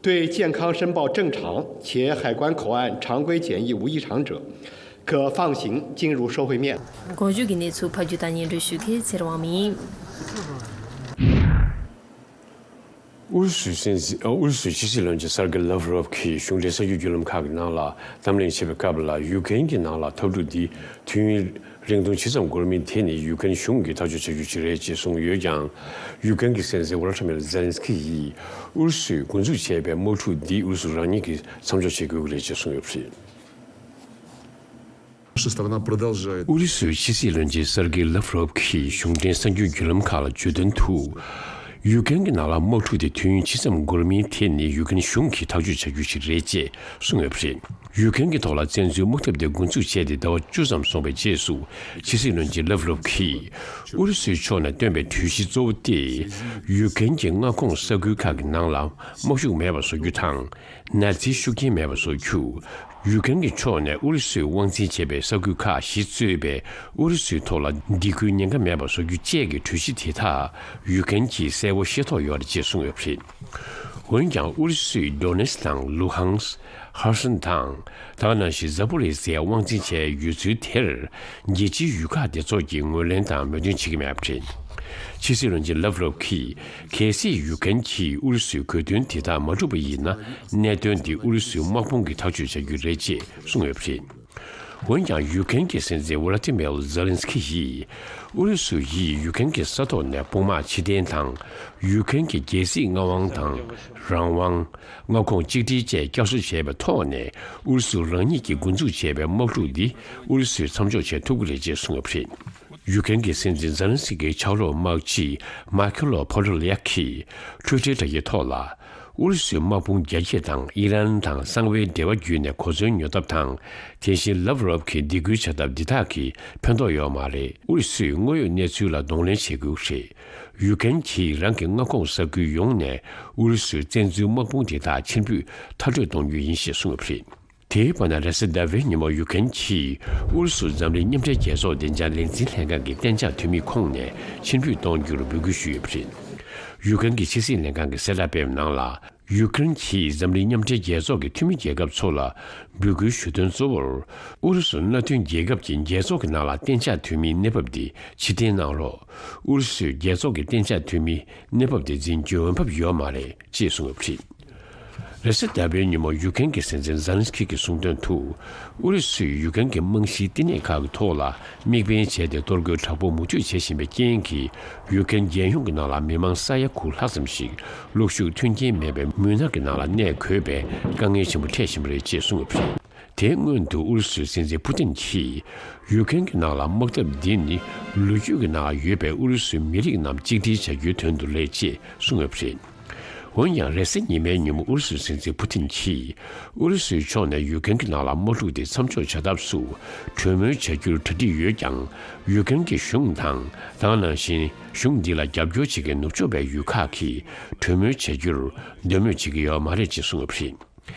对健康申报正常且海关口岸常规检疫无异常者，可放行进入社会面。 གོང་ཞུས་ཀྱི་གནས་ཚུལ་ཕབ་སྒྱུར་དང་སྙན་སྒྲོན་ཞུ་མཁན་ཚེ་རིང་དབང་མོ་ཡིན། ཨུ་རུ་སུའི་སྲིད་འཛིན། ཨུ་རུ་སུའི་ཕྱི་སྲིད་བློན་ཆེན་སར་གི་ལབ་རོབ་ཀྱིས་གཞུང་འབྲེལ་གསར་འགྱུར་བརྒྱུད་ལམ་ཁག་གི་ནང་ལ་གཏམ་གླེང་བྱེད་པའི་སྐབས་ལ། ཡུ་ཀེ་རེན་གྱི་ནང་ལ་འཐབ་འཁྲུག་འདི་དུས་ཡུན་རིང་ཐུང་ཇི་ཙམ་འགོར་མིན་དེ་ནི་ཡུ་ཀེ་རེན་གཞུང་གིས་ཐག་གཅོད་བྱ་རྒྱུ་ཞིག་རེད་ཅེས་གསུངས་ཡོད་ཀྱང་། ཡུ་ཀེ་རེན་གྱི་སྲིད་འཛིན་ཝོ་ལ་ཏི་མེར་ཛེ་ལན་སི་ཀི་ཡིས་ཨུ་རུ་སུས་འགོ་འཛུགས་བྱས་པའི་དམག་འཁྲུག་འདི་ཨུ་རུ་སུ་རང་ཉིད་ཀྱིས་མཚམས་འཇོག་བྱེད་དགོས་ཀྱི་རེད་ཅེས་གསུངས་ཡོད་པ་རེད། Наша страна продолжает. ཨུ་རུ་སུའི་ཕྱི་སྲིད་བློན་ཆེན་སར་གི་ལབ་རོབ་ཀྱིས་གཞུང་འབྲེལ་གསར་འགྱུར་བརྒྱུད་ལམ་ཁག་ལ་བརྗོད་དོན་དུ། ཡུ་ཀེ་རེན་གྱི་ནང་ལ་དམག་འཁྲུག་དེ་དུས་ཡུན་ཇི་ཙམ་འགོར་མིན་དེ་ནི་ཡུ་ཀེ་རེན་གཞུང་གིས་ཐག་གཅོད་བྱ་རྒྱུ་ཞིག་རེད་ཅེས་གསུངས་ཡོད་པ་རེད། ཡུ་ཀེ་རེན་གྱི་ཐོག་ལ་བཙན་འཛུལ་དམག་འཐབ་དེ་འགོ་འཛུགས་བྱས་ཏེ་ཟླ་བ་བཅུ་ཙམ་སོང་བའི་རྗེས་སུ། ཕྱི་སྲིད་བློན་ཆེན་ལབ་རོབ་ཀྱིས་ཨུ་རུ་སུའི་ཕྱོགས་ནས་བཏོན་པའི་གྲོས་གཞི་གཙོ་བོ་དེ། ཡུ་ཀེ་རེན་གྱི་མངའ་ཁོངས་ས་ཁུལ་ཁག་གི་ནང་ལ་དམག་ཤུགས་མེད་པ་བཟོ་རྒྱུ་དང་། ནཱ་ཛིའི་ཤུགས་རྐྱེན་མེད་པ་བཟོ་རྒྱུ། ཡུ་ཀེ་རེན་གྱི་ཕྱོགས་ནས་ཨུ་རུ་སུས་དབང་འཛིན་བྱས་པའི་ས་ཁུལ་ཁག་བཞི་གཙོས་པའི་ཨུ་རུ་སུའི་ཐོག་ལ་སྡིགས་སྐུལ་ཉེན་ཁ་མེད་པ་བཟོ་རྒྱུ་བཅས་ཀྱི་གྲོས་གཞི་དེ་དག་ཡུ་ཀེ་རེན་གྱིས་གསལ་པོ་ཤེས་རྟོགས་ཡོད་རེད་ཅེས་གསུངས་ཡོད་པ་རེད། འོན་ཀྱང་ཨུ་རུ་སུས་ཌོ་ནེ་སི་དང་ལུ་ཧང་སི། ཧར་སན་དང་། དེ་ག་ནང་བཞིན་ཛ་པོ་རི་ཟི་ཡ་དབང་འཛིན་བྱས་ཡོད་ཚུལ་དེར། རྒྱལ་སྤྱིའི་ཡུལ་ཁག་སྡེ་ཚོགས་ཀྱིས་ངོས་ལེན་དང་མོས་མཐུན་བྱེད་ཀྱི་མེད་པ་རེད། ཕྱི་སྲིད་བློན་ཆེན་ལབ་རོབ་ཀྱིས། གལ་སྲིད་ཡུ་ཀེ་རེན་གྱིས་ཨུ་རུ་སུའི་དགོས་འདུན་དེ་དག་མ་བསྒྲུབས་པ་ཡིན་ན། གནད་དོན་འདི་ཨུ་རུ་སུའི་དམག་དཔུང་གིས་ཐག་གཅོད་བྱ་རྒྱུ་རེད་ཅེས་གསུངས་ཡོད་པ་རེད། འོན་ཀྱང་ཡུ་ཀེ་རེན་གྱི་སྲིད་འཛིན་ཝོ་ལ་ཏི་མེར་ཛེ་ལན་སི་ཀི་ཡིས། ཨུ་རུ་སུ་ཡིས་ཡུ་ཀེ་རེན་གྱི་ས་ཐོག་ནས་དཔུང་དམག་ཕྱིར་འཐེན་དང་། ཡུ་ཀེ་རེན་གྱི་རྒྱལ་སྲིད་མངའ་དབང་དང་། རང་དབང་། མངའ་ཁོངས་གཅིག་སྒྲིལ་བཅས་བསྐྱར་གསོ་བྱས་པའི་ཐོག་ནས། ཨུ་རུ་སུ་རང་ཉིད་ཀྱིས་འགོ་འཛུགས་བྱས་པའི་དམག་འཁྲུག་འདི་ཨུ་རུ་སུས་མཚམས་འཇོག་བྱེད་ཐུབ་ཀྱི་རེད་ཅེས་གསུངས་ཡོད་པ་རེད། ཡུ་ཀེ་རེན་གྱི་སྲིད་འཛིན་ཛེ་ལན་སི་ཀིའི་ཕྱག་རོགས་དམག་སྤྱི་མཱ་ཁེ་ལོ་ཕོ་ཏྲ་ལེག་གིས་ཊུའི་ཊར་དྲ་རྒྱའི་ཐོག་ལ། ཨུ་རུ་སུའི་དམག་དཔུང་རྒྱ་སྐྱེད་དང་ཨི་རན་དང་གསང་བའི་འབྲེལ་བ་བརྒྱུད་ནས་གོ་མཚོན་ཉོ་ཐབས་དང་། དེ་བཞིན་ལབ་རོབ་ཀྱིས་སྡིགས་སྐུལ་བྱ་ཐབས་འདི་དག་གིས་ཕན་ཐོགས་ཡོད་མ་རེད། ཨུ་རུ་སུས་དངོས་ཡོད་གནས་ཚུལ་ལ་གདོང་ལེན་བྱེད་དགོས་རེད། ཡུ་ཀེ་རེན་གྱིས་རང་གི་མངའ་ཁོངས་ས་ཁུལ་ཡོངས་ནས་ཨུ་རུ་སུའི་བཙན་འཛུལ་དམག་དཔུང་དེ་དག་ཕྱིར་འབུད་མཐར་སྐྲོད་གཏོང་རྒྱུ་ཡིན་ཞེས་གསུངས་ཡོད་པ་རེད། དེའི་བར་ན་རེས་གཟའ་ཟླ་བའི་ཉིན་མོ་ཡུ་ཀེ་རེན་གྱིས་ཨུ་རུ་སུ་འཛམ་གླིང་མཉམ་འབྲེལ་རྒྱལ་ཚོགས་བདེ་འཇགས་ལས་འཛིན་ལྷན་ཁང་གི་གཏན་འཇགས་འཐུས་མིའི་ཁོངས་ནས་ཕྱིར་འབུད་གཏོང་རྒྱུར་འབོད་སྐུལ་ཞུས་ཡོད་པ་རེད། ཡུ་ཀེ་རེན་གྱི་ཕྱི་སྲིད་ལྷན་ཁང་གིས་གསལ་བསྒྲགས་སྤེལ་བའི་ནང་ལ། ཡུ་ཀེ་རེན་གྱིས་འཛམ་གླིང་མཉམ་འབྲེལ་རྒྱལ་ཚོགས་ཀྱི་འཐུས་མི་རྒྱལ་ཁབ་ཚོ་ལ་འབོད་སྐུལ་ཞུ་དོན་གཙོ་བོར། ཨུ་རུ་སུ་མནའ་མཐུན་རྒྱལ་ཁབ་ཀྱི་རྒྱལ་ཚོགས་ཀྱི་ནང་ལ་གཏན་འཇགས་འཐུས་མིའི་གནས་བབ་འདི་ཕྱིར་འཐེན་གནང་རོགས། ཨུ་རུ་སུས་རྒྱལ་ཚོགས་ཀྱི་གཏན་འཇགས་འཐུས་མིའི་གནས་བབ་དེ་འཛིན་རྒྱུའི་འོས་འབབ་ཡོད་མ་རེད་ཅེས་གསུངས་ཡོད་པ་རེད། རེས་གཟའ་ཟླ་བའི་ཉིན་མོ་ཡུ་ཀེ་རེན་གྱི་སྲིད་འཛིན་ཛེ་ལན་སི་ཀི་གིས་གསུངས་དོན་དུ། ཨུ་རུ་སུས་ཡུ་ཀེ་རེན་གྱི་རྨང་གཞིའི་བསྟི་གནས་ཁག་གི་ཐོག་ལ་དམིགས་འབེན་བྱས་ཏེ་གཏོར་རྒོལ་དྲག་པོ་མུ་མཐུད་བྱེད་བཞིན་པའི་རྐྱེན་གྱིས། ཡུ་ཀེ་རེན་རྒྱལ་ཡོངས་ཀྱི་ནང་ལ་མི་མང་ས་ཡ་དགུ་ལྷག་ཙམ་ཞིག་གློག་ཤུགས་མཐུན་རྐྱེན་མེད་པའི་མུན་ནག་གི་ནང་ལ་གནས་དགོས་པའི་དཀའ་ངལ་ཆེན་པོ་འཕྲད་བཞིན་པ་རེད་ཅེས་གསུངས་ཡོད་པ་རེད། དེའི་སྔོན་དུ་ཨུ་རུ་སུའི་སྲིད་འཛིན་ཕུ་ཏིན་གྱིས། ཡུ་ཀེ་རེན་གྱི་ནང་ལ་དམག་འཐབ་འདི་ནི་ལོ་རྒྱུས་ཀྱི་ནང་ཡོད་པའི་ཨུ་རུ་སུའི་མི་རིགས་རྣམས་གཅིག་སྒྲིལ་བྱ་རྒྱུའི་དོན་དུ་རེད་ཅེས་གསུངས་ཡོད་པ་རེད། འོན་ཀྱང་། རེས་གཟའ་ཉི་མའི་ཉིན་མོ་ཨུ་རུ་སུའི་སྲིད་འཛིན་ཕུ་ཏིན་གྱིས། ཨུ་རུ་སུའི་ཕྱོགས་ནས་ཡུ་ཀེ་རེན་གྱི་ནང་ལ་དམག་འཁྲུག་དེ་མཚམས་འཇོག་བྱ་ཐབས་སུ་གྲོས་མོལ་བྱ་རྒྱུར་གྲ་སྒྲིག་ཡོད་ཀྱང་། ཡུ་ཀེ་རེན་གྱི་གཞུང་དང་། དེ་ག་ནང་བཞིན་གཞུང་འདི་ལ་རྒྱབ་སྐྱོར་བྱེད་མཁན་ནུབ་ཕྱོགས་པའི་ཡུལ་ཁག་གིས་གྲོས་མོལ་བྱ་རྒྱུར་འདོད་མོས་བྱེད་ཀྱི་ཡོད་མ་རེད་ཅེས་གསུངས་ཡོད་པ་རེད།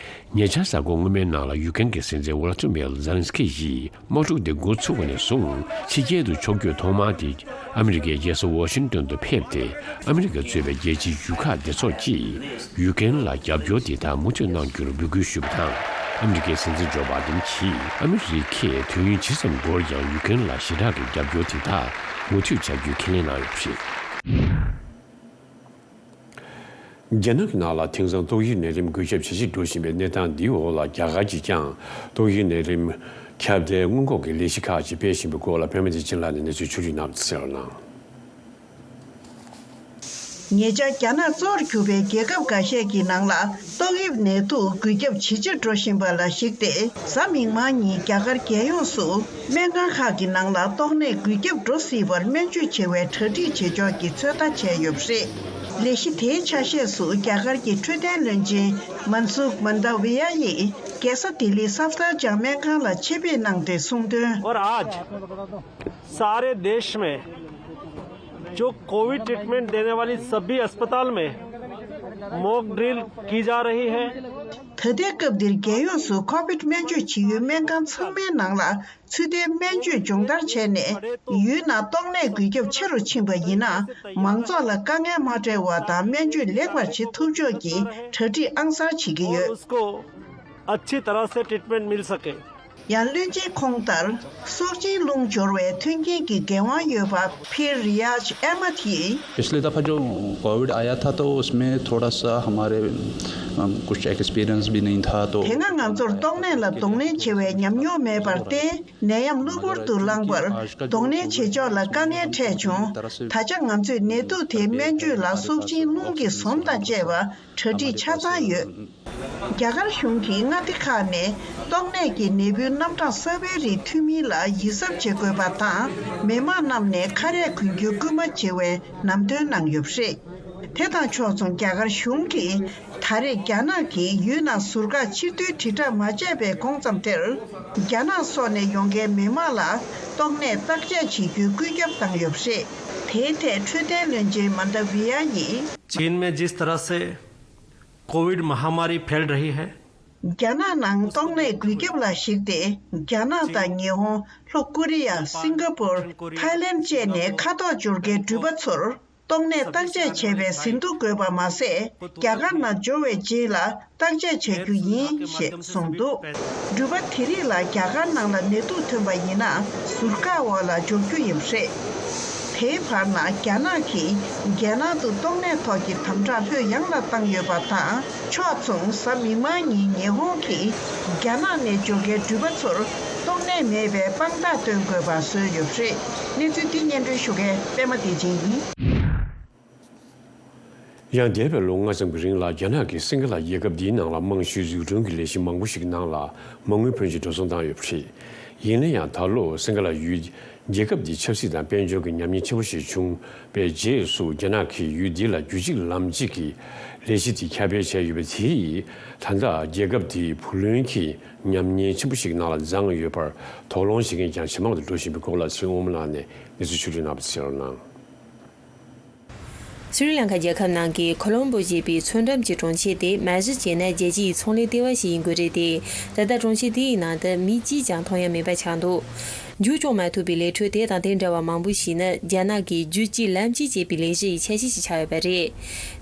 ཉེ་ཆར་གཟའ་འཁོར་སྔོན་མའི་ནང་ལ་ཡུ་ཀེ་རེན་གྱི་སྲིད་འཛིན་ཝོ་ལ་ཏི་མེར་ཛེ་ལན་སི་ཀི་ཡིས། དམག་འཁྲུག་དེ་འགོ་ཚུགས་པ་ནས་བཟུང་ཕྱི་རྒྱལ་དུ་ཕྱོགས་བསྐྱོད་ཐོག་མ་དེ་ཨ་མི་རི་ཀའི་རྒྱལ་ས་ཝ་ཤིང་ཏོན་དུ་ཕེབས་ཏེ། ཨ་མི་རི་ཀ་གཙོས་པའི་རྒྱལ་སྤྱིའི་ཡུལ་ཁག་སྡེ་ཚོགས་ཀྱིས་ཡུ་ཀེ་རེན་ལ་རྒྱབ་སྐྱོར་དེ་དག་མུ་མཐུད་གནང་རྒྱུར་འབོད་སྐུལ་ཞུས་པ་དང་། ཨ་མི་རི་ཀའི་སྲིད་འཛིན་ཇོ་བྷའི་ཌེན་གྱིས་ཨ་མི་རི་ཀས་དུས་ཡུན་ཇི་ཙམ་འགོར་ཀྱང་ཡུ་ཀེ་རེན་ལ་ཞེ་དྲག་གི་རྒྱབ་སྐྱོར་དེ་དག་མུ་མཐུད་བྱ་རྒྱུའི་ཁས་ལེན་གནང་ཡོད་པ་རེད། རྒྱ་ནག་གི་ནང་ལ་དེང་སང་ཏོག་དབྱིབས་ནད་རིམས་འགོས་ཁྱབ་ཇེ་ཆེར་འགྲོ་བཞིན་པའི་གནས་སྟངས་འདིའི་འོག་ལ། རྒྱ་གར་གྱིས་ཀྱང་ཏོག་དབྱིབས་ནད་རིམས་ཁྱབ་གདལ་སྔོན་འགོག་གི་ལས་གཞི་ཁག་ཅིག་སྤེལ་བཞིན་པའི་སྐོར་ལ། པད་མ་བདེ་ཆེན་ལགས་ནས་གནས་ཚུལ་ཕྱོགས་བསྒྲིགས་གནང་སྟེ་གསན་རོགས་གནང་། ཉེ་ཆར་རྒྱ་ནག་གཙོ་བོར་གྱུར་པའི་རྒྱལ་ཁབ་འགའ་ཤས་ཀྱི་ནང་ལ་ཏོག་དབྱིབས་ནད་དུག་འགོས་ཁྱབ་ཇེ་ཆེར་འགྲོ་བཞིན་པ་ལ་གཞིགས་ཏེ། གཟའ་མིག་དམར་ཉིན་རྒྱ་གར་རྒྱལ་ཡོངས་སུ་སྨན་ཁང་ཁག་གི་ནང་ལ་ཏོག་ནད་འགོས་ཁྱབ་འགྲོ་སྲིད་པར་སྨན་བཅོས་བྱེད་པའི་གྲ་སྒྲིག་བྱེད་ཕྱོགས་ཀྱི་ཚོད་ལྟ་བྱས་ཡོད་པ་རེད། ལས་གཞི་དེའི་ཆ་ཤས་སུ་རྒྱ་གར་གྱི་འཕྲོད་བསྟེན་བློན་ཆེན་མན་སུག་མན་ད་ཝི་ཡ་ཡིས་རྒྱལ་ས་ལྡི་ལི་སབ་དར་ཇང་སྨན་ཁང་ལ་ཆེད་ཕེབས་གནང་སྟེ་གསུངས་དོན། और आज सारे देश में जो कोविड ट्रीटमेंट देने वाली सभी अस्पताल में मॉक ड्रिल की जा रही है। ད་ལྟའི་སྐབས་འདིར་རྒྱལ་ཡོངས་སུ་ཁོ་བིད་སྨན་བཅོས་བྱེད་ཡུལ་སྨན་ཁང་ཚང་མའི་ནང་ལ་ཚུལ་ལྡན་སྨན་བཅོས་སྦྱོང་བརྡར་བྱས་ནས། ཡུལ་ནང་ཏོག་ནད་འགོས་ཁྱབ་ཆེ་རུ་ཕྱིན་པ་ཡིན་ན། མང་ཚོགས་ལ་དཀའ་ངལ་མ་འཕྲད་པ་དང་སྨན་བཅོས་ལེགས་པར་བྱེད་ཐུབ་ཕྱོགས་ཀྱི་གྲ་སྒྲིག་ཨང་གསར་བྱེད་ཀྱི་ཡོད། उसको अच्छी तरह से ट्रीटमेंट मिल सके। ཡང་བློན་ཆེན་ཁོང་ལྟར་སྲོག་ཆེན་རླུང་སྦྱོར་བའི་མཐུན་རྐྱེན་གྱི་འགན་དབང་ཡོད་པ་ཕིར་རི་ཡཱཇ་ཨེ་མད་ཡིས། पिछली दफ़ा जो कोविड आया था तो उसमें थोड़ा सा हमारे अम, कुछ एक्सपीरियंस भी नहीं था तो དེ་སྔ་ང་ཚོར་ཏོག་ནད་ལ་གདོང་ལེན་བྱེད་པའི་ཉམས་མྱོང་མེད་པར་བརྟེན། ནད་ཡམས་གློ་བུར་དུ་ལངས་པར་གདོང་ལེན་བྱེད་ཕྱོགས་ལ་དཀའ་ངལ་འཕྲད་བྱུང་། ད་ཆ་ང་ཚོས་ནད་དུག་དེའི་སྨན་བཅོས་ལ་སྲོག་ཆེན་རླུང་གི་ཟོམ་དང་བཅས་པ་གྲ་སྒྲིག་ཆ་ཚང་ཡོད། རྒྱ་གར་གཞུང་གིས་མངའ་སྡེ་ཁག་ནས་ཏོག་ནད་ཀྱི་ནད་འབུའི་རྣམ་གྲངས་གསར་པའི་རིགས་ཐོན་མིན་ལ་ཡིད་གཟབ་བྱེད་དགོས་པ་དང་། མི་མང་རྣམས་ནས་ཁ་རས་གོན་རྒྱུ་སྐུལ་མ་བྱེད་པའི་ལམ་སྟོན་གནང་ཡོད་པ་རེད། དེ་དང་ཕྱོགས་མཚུངས་རྒྱ་གར་གཞུང་གིས་ད་རེས་རྒྱ་ནག་གིས་ཡུལ་ནང་ཟུར་བཀག་ཕྱིར་འཐེན་དྲིལ་བསྒྲགས་མ་བྱས་པའི་གོང་ཙམ་དེར། རྒྱ་ནག་སོགས་ནས་ཡོང་མཁན་མི་མང་ལ་ཏོག་ནད་བརྟག་དཔྱད་བྱེད་རྒྱུའི་བཀོད་ཁྱབ་བཏང་ཡོད་པ་རེད། དེའི་ཐད་འཕྲོད་བསྟེན་བློན་ཆེན་མན་ད་ཝི་ཡ་ཡིས། चीन में जिस तरह से कोविड महामारी फैल रही है। རྒྱ་ནག་ནང་ཏོག་ནད་འགོས་ཁྱབ་ལ་གཞིགས་ཏེ། རྒྱ་ནག་དང་ཉི་ཧོང་། ལྷོ་ཀོ་རི་ཡ། སིང་ག་པུར། ཐའི་ལེན་བཅས་ནས་ཁ་དོག་འབྱོར་མཁན་འགྲུལ་པ་ཚོར་ཏོག་ནད་བརྟག་དཔྱད་བྱས་པའི་ཟིན་ཐོ་དགོས་པ་མ་ཟད། རྒྱ་གར་ནང་འབྱོར་བའི་རྗེས་ལ་བརྟག་དཔྱད་བྱ་རྒྱུ་ཡིན་ཞེས་གསུངས་འདུག་འགྲུལ་པ་དེ་རིགས་ལ་རྒྱ་གར་ནང་ལ་ནད་དུག་ཐོན་པ་ཡིན་ན། ཟུར་བཀག་འོག་ལ་འཇོག་རྒྱུ་ཡིན་པ་རེད། དེའི་བར་ན་རྒྱ་ནག་གིས་རྒྱལ་ནང་དུ་ཏོག་ནད་ཐོག་གི་དམ་དྲག་ལྷོད་ཡངས་ལ་བཏང་ཡོད་པ་དང་། ཕྱོགས་མཚུངས་གཟའ་མིག་དམར་ཉིན་ཉི་ཧོང་གིས་རྒྱ་ནག་ནས་འབྱོར་མཁན་འགྲུལ་པ་ཚོར་ཏོག་ནད་མེད་པའི་དཔང་རྟགས་སྟོན་དགོས་པ་བཟོས་ཡོད་པ་རེད། གནས་ཚུལ་འདི་སྙན་སྒྲོན་ཞུ་མཁན་པད་མ་བདེ་ཆེན་ཡིན། ཡང་འདས་པའི་ལོ་ལྔ་ཙམ་གྱི་རིང་ལ་རྒྱ་ནག་གིས་སིང་ག་ལ་རྒྱལ་ཁབ་འདིའི་ནང་ལ་རྨང་གཞིའི་འཛུགས་སྐྲུན་གྱི་ལས་གཞི་མང་པོ་ཞིག་ནང་ལ་མ་དངུལ་ཕོན་ཆེ་འགྲོ་སོང་བཏང་ཡོད་པ་རེད། ཡིན་ན་ཡང་ད་ལོ་སིང་ག་ལ་ཡུལ་རྒྱལ་ཁབ་འདིའི་ཆབ་སྲིད་དང་དཔལ་འབྱོར་གྱི་ཉམས་ཉེས་ཆེན་པོ་ཞིག་བྱུང་བའི་རྗེས་སུ། རྒྱ་ནག་གིས་ཡུལ་འདི་ལ་རྒྱུད་གཅིག་ལམ་གཅིག་གི་ལས་གཞི་དེ་ཁྱབ་སྤེལ་བྱས་ཡོད་པ་དེས། ད་ལྟ་རྒྱལ་ཁབ་དེའི་བུ་ལོན་གྱི་ཉམས་ཉེས་ཆེན་པོ་ཞིག་ནང་ལ་འཛེགས་ཡོད་པར་དོགས་སློང་བྱེད་མཁན་ཀྱང་ཇེ་མང་དུ་འགྲོ་བཞིན་པའི་སྐོར་ལ། ཚེ་རིང་དབང་མོ་ལགས་ནས་གནས་ཚུལ་ཕྱོགས་བསྒྲིགས་གནང་བ་གསན་རོགས་གནང་། སི་རི་ལང་ཀ་རྒྱལ་ཁབ་ནང་གི་ཁོ་ལོམ་བོ་ཞེས་པའི་མཚོ་འགྲམ་གྱི་གྲོང་ཁྱེར་དེ་མ་གཞི་བྱས་ན་རྒྱལ་སྤྱི་ཡི་ཚོང་ལས་ལྟེ་བ་ཞིག་ཡིན་དགོས་རེད་དེ། ད་ལྟ་གྲོང་ཁྱེར་དེའི་ནང་དུ་མི་གཅིག་ཀྱང་མཐོང་ཡ་མེད་པ་ཆགས་འདུག་འཇུ་སྐྱོང་མ་ཐུབ་པའི་ལས་འཕྲོ་དེ་དང་དེ་འདྲ་བ་མང་པོ་ཞིག་ནི་རྒྱ་ནག་གིས་རྒྱུད་གཅིག་ལམ་གཅིག་ཅེས་པའི་ལས་གཞི་ཡི་ཆ་ཤས་ཤིག་ཆགས་ཡོད་པ་རེད།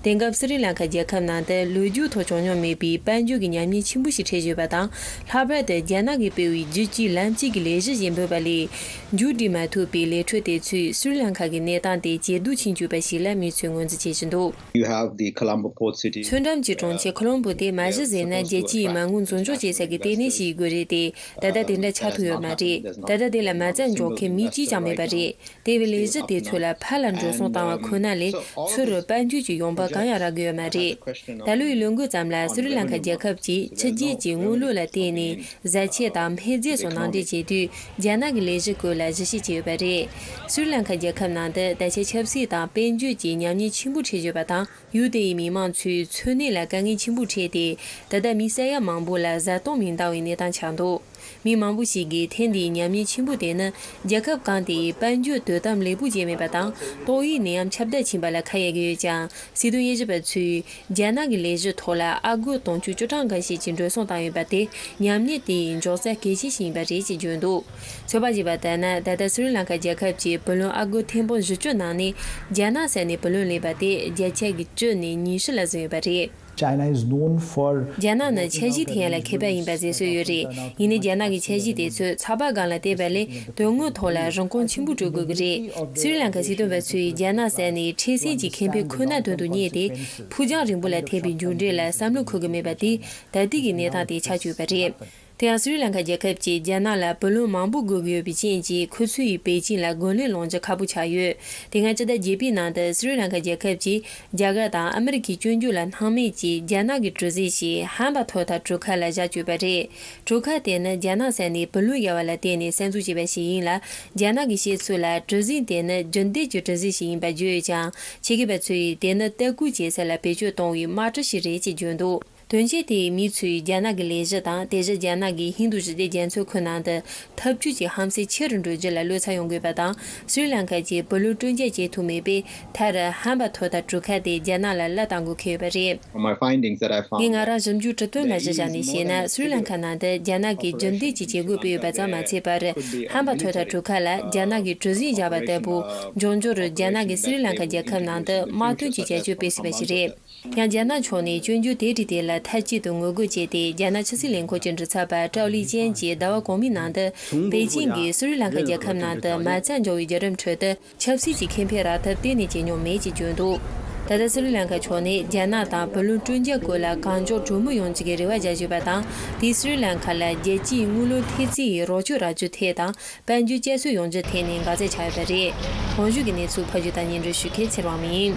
དེང་སྐབས་སི་རི་ལང་ཀ་རྒྱལ་ཁབ་ནང་དུ་ལོ་རྒྱུས་ཐོག་བྱུང་མྱོང་མེད་པའི་དཔལ་འབྱོར་གྱི་ཉམས་ཉེས་ཆེན་པོ་ཞིག་འཕྲད་བཞིན་ཡོད་པ་དང་། ལྷག་པར་དུ་རྒྱ་ནག་གིས་སྤེལ་བའི་རྒྱུད་གཅིག་ལམ་གཅིག་གི་ལས་གཞི་ཞེས་འབོད་པ་ལས། མཇུག་སྒྲིལ་མ་ཐུབ་པའི་ལས་འཕྲོ་དེ་ཚོས་སི་རི་ལང་ཀ་གི་གནས་སྟངས་དེ་ཇེ་སྡུག་ཕྱིན་བཅུག་པ་ཞིག་ལ་མི་ཚོས་ངོས་འཛིན་བྱེད་ཀྱི་འདུག You have the Colombo port city. མཚོ་འགྲམ་གྱི་གྲོང་ཁྱེར་ཁོ་ལོམ་བོ་དེ་མ་གཞི་ཟེར་ན་རྒྱལ་སྤྱིའི་མ་དངུལ་འཛིན་སྐྱོང་བྱེད་ས་ཀྱི་ལྟེ་གནས་ཤིག་ཡིན་དགོས་རེད་དེ། ད་ལྟ་དེ་འདྲ་ཆགས་ཐུབ་ཡོད་མ་རེད། ད་ལྟ་དེ་ལ་མ་རྩ་འཇོག་མཁན་མི་གཅིག་ཀྱང་མེད་པ་རེད། དེ་བས་ལས་གཞི་དེ་ཚོ་ལ་ཕར་ལ་འགྲོ་སོང་བཏང་བ་ཁོ་ན་ལས། ཚུར་དཔལ་འབྱོར་གྱི་ཡོང་འབབ་གང་ཡང་རག་གི་ཡོད་མ་རེད། ད་ལོའི་ལོ་འགོ་ཙམ་ལ་སི་རི་ལང་ཀ་རྒྱལ་ཁབ་ཀྱིས་ཕྱི་རྒྱལ་གྱི་དངུལ་ལོར་ལ་བརྟེན་ནས། བཟའ་ཆས་དང་སྨན་རྫས་སོགས་ནང་འདྲེན་བྱེད་དུས། རྒྱ་ནག་གི་ལས་གཞི་སྐོར་ལ་གཞི་བྱས་ཡོད་པ་རེད། སི་རི་ལང་ཀ་རྒྱལ་ཁབ་ནང་དུ་ད་ཆ་ཆབ་སྲིད་དང་དཔལ་འབྱོར་གྱི་ཉམས་ཉེས་ཆེན་པོ་འཕྲད་བཞིན་ཡོད་པ་དང་། ཡུལ་དེའི་མི་མང་ཚོས་འཚོ་གནས་ལ་དཀའ་ངལ་ཆེན་པོ་འཕྲད་དེ། ད་ལྟ་མི་ས་ཡ་མང་པོ་ལ་བཟའ་བཏུང་མི་འདང་བའི་གནས་སྟངས་ཆགས་འདུག་མི་མང་པོ་ཞིག་གིས་ཐེངས་འདིའི་ཉམས་ཉེས་ཆེན་པོ་དེ་ནི། རྒྱལ་ཁབ་གང་དེའི་དཔལ་འབྱོར་དོ་དམ་ལེགས་པོ་བྱས་མེད་པ་དང་། ཏོག་དབྱིབས་ནད་ཡམས་ཁྱབ་གདལ་ཕྱིན་པ་ལ་ཁ་གཡར་གྱི་ཡོད་ཀྱང་། སྲིད་དོན་དབྱེ་ཞིབ་པ་ཚོས། རྒྱ་ནག་གི་ལས་གཞི་ཐོག་ལ་ཨ་སྒོར་དུང་ཕྱུར་བཅུ་གྲངས་འགའ་ཤས་ཀྱི་འགྲོ་སོང་བཏང་ཡོད་པ་དེ། ཉམས་ཉེས་དེའི་འཇོག་རྩ་གལ་ཆེ་ཞིག་ཡིན་པ་རེད་ཅེས་བརྗོད་འདུག་ཚོད་དཔག་བྱས་པ་ལྟར་ན། ད་ལྟ་སི་རི་ལང་ཀ་རྒྱལ་ཁབ་ཀྱི་བུ་ལོན་ཨ་སྒོར་ཐེར་འབུམ་བཞི་བཅུ་ནང་ནས། རྒྱ་ནག་ས་ནས་བུ་ལོན་ལེན་པ་དེ་བརྒྱ་ཆ་གི་བཅུ་ནས་ཉི་ཤུ་ལ་ཟིན་ཡོད་པ་རེད། China is known for རྒྱ་ནག་ནི་འཆར་གཞི་འཐེན་ཡ་ལ་མཁས་པ་ཡིན་པ་བཟོས་སྲོལ་ཡོད་རེད། ཡིན་ནའི་རྒྱ་ནག་གི་འཆར་གཞི་དེ་ཚོས་ཚགས་པར་སྒང་ལ་བལྟས་པ་ལས། དོན་དངོས་ཐོག་ལ་རིན་གོང་ཆེན་པོ་སྤྲོད་དགོས་ཀྱི་རེད། སི་རི་ལང་ཀ་སྲིད་དོན་པ་ཚོས་རྒྱ་ནག་ས་ནས་འཕྲལ་སེལ་གྱི་ཁེ་ཕན་ཁོ་ན་དོན་དུ་གཉེར་ཏེ། ཕུགས་རྒྱང་རིང་པོ་ལ་ཐེབས་པའི་མཇུག་འབྲས་ལ་བསམ་བློ་འཁོར་གྱི་མེད་པ་དེ། ད་ལྟའི་གི་གནས་སྟངས་དེ་ཆགས་ཀྱི་ཡོད་པ་རེད། དེ་ཡང་སི་རི་ལང་ཀ་རྒྱལ་ཁབ་ཀྱིས་རྒྱ་ནག་ལ་བུ་ལོན་མང་པོ་དགོས་ཀྱི་ཡོད་པའི་རྐྱེན་གྱིས། ཁོ་ཚོས་པེ་ཅིན་ལ་རྒོལ་ལན་སློང་རྒྱུ་ཁག་པོ་ཆགས་ཡོད། དེ་སྔ་ཕྱི་ཟླ་བརྒྱད་པའི་ནང་དུ་སི་རི་ལང་ཀ་རྒྱལ་ཁབ་ཀྱིས་རྒྱ་གར་དང་ཨ་མི་རི་ཀའི་སྐྱོན་བརྗོད་ལ་སྣང་མེད་ཀྱིས་རྒྱ་ནག་གི་གྲུ་གཟིངས་ཤིག་ཧན་བ་ཐོ་ཐ་གྲུ་ཁ་ལ་བཞག་བཅུག་པ་རེད། གྲུ་ཁ་དེ་ནི་རྒྱ་ནག་ས་ནས་བུ་ལོན་གཡར་བ་ལ་བརྟེན་ནས་གསར་འཛུགས་བྱས་པ་ཞིག་ཡིན་ལ། རྒྱ་ནག་གིས་བཤད་ཚུལ་ལ། གྲུ་གཟིངས་དེ་ནི་རྒྱུན་ལྡན་གྱི་གྲུ་གཟིངས་ཤིག་ཡིན་པར་བརྗོད་ཡོད་ཀྱང་། ཆེད་མཁས་པ་ཚོས་དེ་ནི་ལྟ་སྐུལ་བྱེད་ས་ལ་བེད་སྤྱོད་གཏོང་བའི་དམག་གྲུ་ཞིག་རེད་ཅེས་བརྗོད་འདུག་དོན་རྐྱེན་དེས་མི་ཚོས་རྒྱ་ནག་གི་ལས་གཞི་དང་། དེ་བཞིན་རྒྱ་ནག་གི་ཧིན་རྡུ་ཞི་བདེ་རྒྱ་མཚོའི་ཁུལ་ནང་དུ་འཐབ་ཇུས་ཀྱི་ཧམ་སེམས་ཆེ་རུ་འགྲོ་རྒྱུ་ལ་བློ་འཚབ་ཡོང་དགོས་པ་དང་། སི་རི་ལང་ཀ་གྱིས་བུ་ལོན་སྤྲོད་འཇལ་བྱེད་ཐུབ་མེད་པས། མཐར་ཧན་བ་ཐོ་ཐ་གྲུ་ཁ་དེ་རྒྱ་ནག་ལ་གླ་གཏང་དགོས་ཁེལ་ཡོད་པ་རེད། From my findings that I found ངས་ང་རང་ཞིབ་འཇུག་དྲི་དོན་ལ་གཞི་བཞག་ནས་བཤད་ན། སི་རི་ལང་ཀ་ནང་དུ་རྒྱ་ནག་གིས་རྒྱུན་ལྡན་གྱི་བྱེད་སྒོ་སྤེལ་ཡོད་པ་ཙམ་མ་ཚད་པར། ཧན་བ་ཐོ་ཐ་གྲུ་ཁ་ལ་རྒྱ་ནག་གིས་གྲུ་གཟིངས་བཞག་པ་ལྟ་བུ། འབྱུང་འགྱུར་རྒྱ་ནག་གིས་སི་རི་ལང་ཀ་རྒྱལ་ཁབ་ནང་དུ་དམག་དོན་གྱི་བྱ་སྤྱོད་སྤེལ་སྲིད་པ་ཞིག་རེད། ཡང་རྒྱ་ནག་ཕྱོགས་ནས་སྐྱོན་བརྗོད་དེ་རིགས་དེ་ལ་མཐའ་གཅིག་ཏུ་ངོ་རྒོལ་བྱས་ཏེ། རྒྱ་ནག་ཕྱི་སྲིད་ལས་ཁུངས་ཀྱི་མགྲིན་ཚབ་པ་ཀྲའོ་ལི་ཅན་གྱིས་ཟླ་བ་གོང་མའི་ནང་དུ། པེ་ཅིང་གིས་སི་རི་ལང་ཀ་རྒྱལ་ཁབ་ནང་དུ་མ་རྩ་འཇོག་པའི་བརྒྱུད་རིམ་ཁྲོད་དུ། ཆབ་སྲིད་ཀྱི་ཁེ་ཕན་རག་ཐབས་གཏན་ནས་བྱེད་མྱོང་མེད་ཅེས་བརྗོད་འདུག་ད་ལྟ་སི་རི་ལང་ཀ་ཕྱོགས་ནས་རྒྱ་ནག་དང་བུ་ལོན་སྤྲོད་འཇལ་སྐོར་ལ་གང་མགྱོགས་གྲོས་མོལ་ཡོང་རྒྱུ་གི་རེ་བ་བྱ་བཞིན་པ་དང་། དེས་སི་རི་ལང་ཀ་ལ་རྒྱལ་སྤྱིའི་དངུལ་ལོར་ཐེབས་རྩའི་རོགས་སྐྱོར་རག་རྒྱུ་ཐད་དང་། དཔལ་འབྱོར་བསྐྱར་གསོ་ཡོང་རྒྱུ་ཐད་ནས་འགག་རྩ་ཆགས་ཡོད་པ་རེད། གོང་ཞུས་ཀྱི་གནས་ཚུལ་ཕབ་སྒྱུར་དང་སྙན་སྒྲོན་ཞུ་མཁན་ཚེ་རིང་དབང་མོ་ཡིན།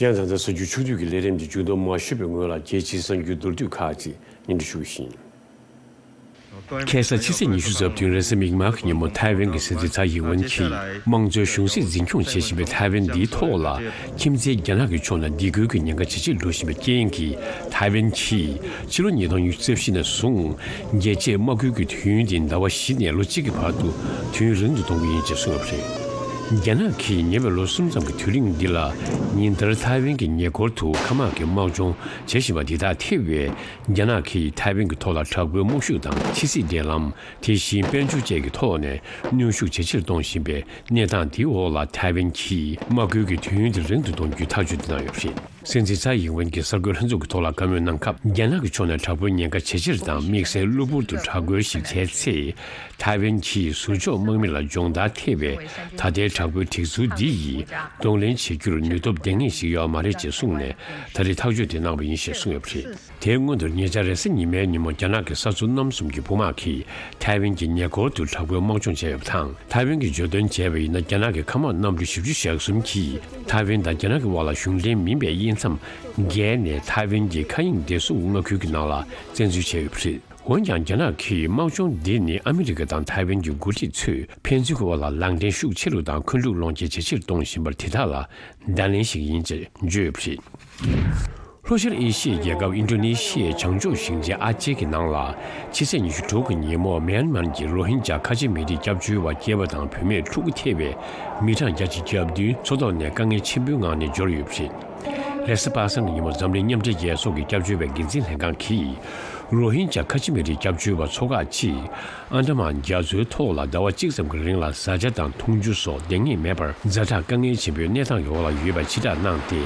ཡང་ད་ལྟ་གསར་འགྱུར་ཕྱོགས་བསྡུས་ཀྱི་ལས་རིམ་འདི་མཇུག་སྡོམ་མ་ཞུས་པའི་སྔོན་ལ། རྒྱལ་སྤྱིའི་གསར་འགྱུར་མདོར་བསྡུས་ཁག་ཅིག་སྙན་སྒྲོན་ཞུ་གི་ཡིན། ཁ་སང་ཕྱི་ཚེས་ཉི་ཤུ་རྩ་བདུན་རེས་གཟའ་མིག་དམར་གྱི་ཉིན་མོ། ཐའེ་ཝན་གྱི་སྲིད་འཛིན་ཚའེ་ཡིན་ཝེན་གྱིས་དམངས་གཙོའི་གཞུང་སྲིད་འཛིན་སྐྱོང་བྱེད་བཞིན་པའི་ཐའེ་ཝན་འདིའི་ཐོག་ལ། ཁྱིམ་མཚེས་རྒྱ་ནག་གི་ཕྱོགས་ནས་སྡིགས་སྐུལ་གྱི་ཉེན་ཁ་ཇེ་ཆེར་འགྲོ་བཞིན་པའི་རྐྱེན་གྱིས། ཐའེ་ཝན་གྱིས་ཕྱི་ལོ་ཉིས་སྟོང་ཉི་ཤུ་རྩ་བཞི་ནས་བཟུང་། རྒྱལ་གཅེས་དམག་ཁུལ་གྱི་དུས་ཡུན་དེ་ཟླ་བ་བཞི་ནས་ལོ་གཅིག་གི་བར་དུ་དུས་ཡུན་རིང་དུ་གཏོང་གི་ཡིན་ཅེས་གསུངས་ཡོད་པ་རེད། རྒྱ་ནག་གིས་ཉེ་བའི་ལོ་གསུམ་ཙམ་གྱི་དུས་རིང་འདི་ལ། ཉིན་ལྟར་ཐའེ་ཝན་གྱི་ཉེ་འཁོར་དུ་མཁའ་དམག་གི་དམག་སྦྱོང་བྱེད་བཞིན་པ་འདི་དག་ཐེ་བའི། རྒྱ་ནག་གིས་ཐའེ་ཝན་གྱི་ཐོག་ལ་དྲག་པོའི་དམག་ཤུགས་དང་། ཕྱི་སྲིད་འབྲེལ་ལམ། དེ་བཞིན་དཔལ་འབྱོར་བཅས་ཀྱི་ཐོག་ནས་གནོན་ཤུགས་ཇེ་ཆེར་གཏོང་བཞིན་པའི་གནས་སྟངས་འདིའི་འོག་ལ། ཐའེ་ཝན་གྱིས་དམག་ཁུལ་གྱི་དུས་ཡུན་དེ་རིང་དུ་གཏོང་རྒྱུའི་ཐག་གཅོད་དེ་གནང་ཡོད་པ་རེད། སྲིད་འཛིན་ཚའེ་ཡིན་ཝེན་གྱིས་གསར་འགོད་ལྷན་ཚོགས་ཀྱི་ཐོག་ལ་བཀའ་མོལ་གནང་སྐབས། རྒྱ་ནག་གི་ཕྱོགས་ནས་དྲག་པོའི་ཉེན་ཁ་ཇེ་ཆེར་དང་། དམིགས་བསལ་གློ་བུར་དུ་དྲག་རྒོལ་ཞིག་བྱས་ཚེ། ཐའེ་ཝན་གྱིས་ཟུར་འཇོག་དམག་མི་ལ་སྦྱོང་བརྡར་ཐེབས་པའི་ད་ལྟའི་དྲག་པོའི་སྒྲིག་འཛུགས་འདི་ཡིས་གདོང་ལེན་བྱེད་རྒྱུར་ནུས་སྟོབས་ལྡན་ངེས་ཤིག་ཡོད་མ་རེད་ཅེས་གསུངས་ནས། ད་རེས་ཐག་གཅོད་དེ་གནང་བ་ཡིན་ཞེས་གསུངས་ཡོད་པ་རེད། དེའི་སྔོན་དུ་ཉེ་ཆར་རེས་གཟའ་ཉི་མའི་ཉིན་མོ། རྒྱ་ནག་གི་ས་མཚོ་གནམ་གསུམ་གྱི་དཔུང་དམག་གིས་ཐའེ་ཝན་གྱི་ཉེ་འཁོར་དུ་དྲག་པོའི་དམག་སྦྱོང་བྱས་ཡོད་པ་དང་། ཐའེ་ཝན་གྱིས་བརྗོད་དོན་བྱས་པ་ཡིན་ན། རྒྱ་ནག་གི་མཁའ་དམག་གནམ་གྲུ་བཞི་བཅུ་ཞེ་གསུམ་གྱིས་ཐའེ་ཝན་དང་རྒྱ་ནག་གི་དབར་ལ་གཞུང་འབྲེལ་མིན་པའི་དབྱེ་མཚམས་བརྒལ་ནས། ཐའེ་ཝན་གྱི་མཁའ་དབྱིངས་བདེ་སྲུང་མངའ་ཁུལ་གྱི་ནང་ལ་བཙན་འཛུལ་བྱས་ཡོད་པ་རེད། འོན་ཀྱང་། རྒྱ་ནག་གིས་དམག་སྦྱོང་འདི་ནི་ཨ་མི་རི་ཀ་དང་ཐའེ་ཝན་གྱི་འགོ་ཁྲིད་ཚོས་ཕན་ཚུན་གྱི་དབར་ལ་ལག་འབྲེལ་ཤུགས་ཆེ་རུ་དང་། འཁོན་འཁྲུག་སློང་རྒྱུ་ཇེ་ཆེར་གཏོང་བཞིན་པར། དེ་དག་ལ་བརྡ་ལན་ཞིག་ཡིན་ཅེས་བརྗོད་ཡོད་པ་རེད། ལྷོ་ཤར་ཨེ་ཤི་ཡའི་རྒྱལ་ཁབ་ཨིན་ཌོ་ནེ་ཤི་ཡའི་བྱང་ཕྱོགས་ཞིང་ཆེན་ཨ་ཅེ་གི་ནང་ལ། ཕྱི་ཚེས་ཉི་ཤུ་དྲུག་གི་ཉིན་མོ། མེན་མར་གྱི་རོ་ཧིན་ཇཱ་ཁ་ཆེ་མི་རིགས་སྐྱབས་བཅོལ་བ་སྐྱེས་པ་དང་བུད་མེད་ཕྲུ་གུ་ཐེ་བའི་མི་གྲངས་བརྒྱ་ཆ་གྱ་བདུན་མཚོ་ཐོག་ནས་དཀའ་ངལ་ཆེན་པོའི་ངང་ནས་འབྱོར་ཡོད་པ་རེད། རེས་གཟའ་པ་སངས་ཀྱི་ཉིན་མོ། འཛམ་གླིང་མཉམ་འབྲེལ་རྒྱལ་ཚོགས་ཀྱི་སྐྱབས་བཅོལ་བའི་འགན་འཛིན་ལྷན་ཁང་གིས། རོ་ཧིན་ཇཱ་ཁ་ཆེ་མི་རིགས་སྐྱབས་བཅོལ་བ་ཚོ་ཁག་ཅིག་ཨན་ཌ་མན་རྒྱ་མཚོའི་ཐོག་ལ་ཟླ་བ་གཅིག་ཙམ་གྱི་རིང་ལ་བཟའ་བཅའ་དང་འཐུང་ཆུ་སོགས་ལྡེང་ངེས་མེད་པར། ཛ་དྲག་དཀའ་ངལ་ཆེན་པོའི་གནས་སྟངས་ཀྱི་འོག་ལ་ཡོད་པ་ཕྱིར་བསྒྲགས་གནང་སྟེ།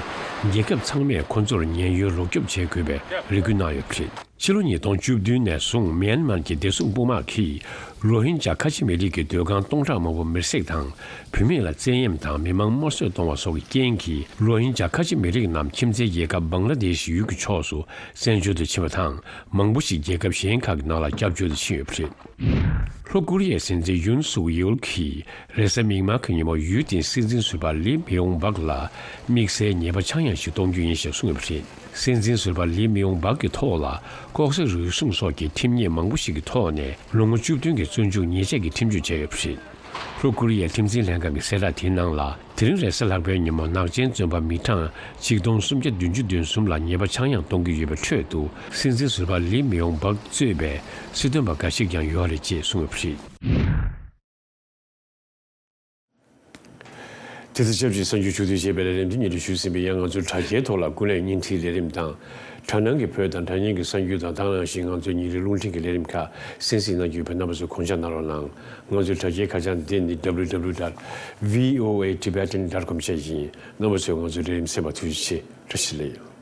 རྒྱལ་ཁབ་ཚང་མས་ཁོ་ཚོར་ཉེན་གཡོལ་རོགས་སྐྱོབ་བྱེད་དགོས་པའི་རེ་སྐུལ་གནང་ཡོད་པ་རེད། ཕྱི་ལོ་ཉིས་སྟོང་བཅུ་བདུན་ནས་བཟུང་མེན་མར་གྱི་བདེ་སྲུང་དཔུང་དམག་གིས་རོ་ཧིན་ཇཱ་ཁ་ཆེ་མི་རིགས་ཀྱི་སྡོད་ཁང་སྟོང་ཕྲག་མང་པོ་མེར་སྲེག་དང་། བུད་མེད་ལ་བཙན་གཡེམ་དང་མི་མང་དམར་གསོད་གཏོང་བ་སོགས་ཀྱི་རྐྱེན་གྱིས། རོ་ཧིན་ཇཱ་ཁ་ཆེ་མི་རིགས་རྣམས་ཁྱིམ་མཚེས་རྒྱལ་ཁབ་བང་ལ་དེཤ་ཡུལ་གྱི་ཕྱོགས་སུ་བཙན་བྱོལ་དུ་ཕྱིན་པ་དང་། མང་པོ་ཞིག་རྒྱལ་ཁབ་གཞན་ཁག་གི་ནང་ལ་སྐྱབས་བཅོལ་དུ་ཕྱིན་ཡོད་པ་རེད། ལྷོ་ཀོ་རི་ཡའི་སྲིད་འཛིན་ཡུན་སུག་ཡོལ་གྱིས་རེས་གཟའ་མིག་དམར་གྱི་ཉིན་མོ། ཡུལ་དེའི་སྲིད་འཛིན་ཟུར་པ་ལི་མི་ཡོང་སྦག་ལ་དམིགས་བསལ་ཉེས་པ་ཆག་ཡང་ཞིག་གཏོང་རྒྱུ་ཡིན་ཞེས་གསུངས་ཡོད་པ་རེད། སྲིད་འཛིན་ཟུར་པ་ལི་མི་ཡོང་སྦག་གི་ཐོག་ལ་ལྐོག་ཟ་རུལ་སུངས་སོགས་ཀྱི་ཁྲིམས་ཉེས་མང་པོ་ཞིག་གི་ཐོག་ནས་ལོ་ངོ་བཅུ་བདུན་གྱི་བཙོན་འཇུག་ཉེས་ཆད་ཀྱི་ཁྲིམས་གཅོད་བྱས་ཡོད་པ་རེད། ལྷོ་ཀོ་རི་ཡའི་ཁྲིམས་འཛིན་ལྷན་ཁང་གི་གསལ་བསྒྲགས་དེའི་ནང་ལ། དེ་རིང་རེས་གཟའ་ལྷག་པའི་ཉིན་མོ། ནག་ཅན་བཙོན་པ་མི་གྲངས་གཅིག་སྟོང་སུམ་བརྒྱ་བདུན་ཅུ་དོན་གསུམ་ལ་ཉེས་པ་ཆག་ཡང་གཏོང་གི་ཡོད་པའི་ཁྲོད་དུ། སྲིད་འཛིན་ཟུར་པ་ལི་མི་ཡོང་སྦག་གཙོས་པའི་སྲིད་དོན་པ་འགའ་ཞིག་ཀྱང་ཡོད་རེད་ཅེས་གསུངས་ཡོད་པ་རེད། དེ་ཚོ་ཆབས་ཅིག་གསར་འགྱུར་ཕྱོགས་བསྡུས་བྱས་པའི་ལས་རིམ་དེ་སྙན་སྒྲོན་ཞུས་ཟིན་པའི། ཡང་ང་ཚོའི་དྲ་རྒྱའི་ཐོག་ལ་ཀུན་གླེང་བརྙན་འཕྲིན་ལས་རིམ་དང་། དྲ་སྣང་གི་བོད་དང་དྲ་བརྙན་གྱི་གསར་འགྱུར་དང་། དེ་ནང་བཞིན་ང་ཚོའི་ཉིན་རེའི་རླུང་འཕྲིན་གྱི་ལས་རིམ་ཁག་གསན་གཟིགས་གནང་རྒྱུ་ཡོད་པས། རྣམ་པ་ཚོས་དགོངས་འཇགས་གནང་རོགས་གནང་། ང་ཚོའི་དྲ་རྒྱའི་ཁ་བྱང་འདི་ནི་W W W dot V O A Tibetan dot com བཅས་ཡིན། རྣམ་པ་ཚོས་ང་ཚོའི་ལས་རིམ་གསན་པར་ཐུགས་རྗེ་ཆེ། བཀྲ་ཤིས་བདེ་ལེགས།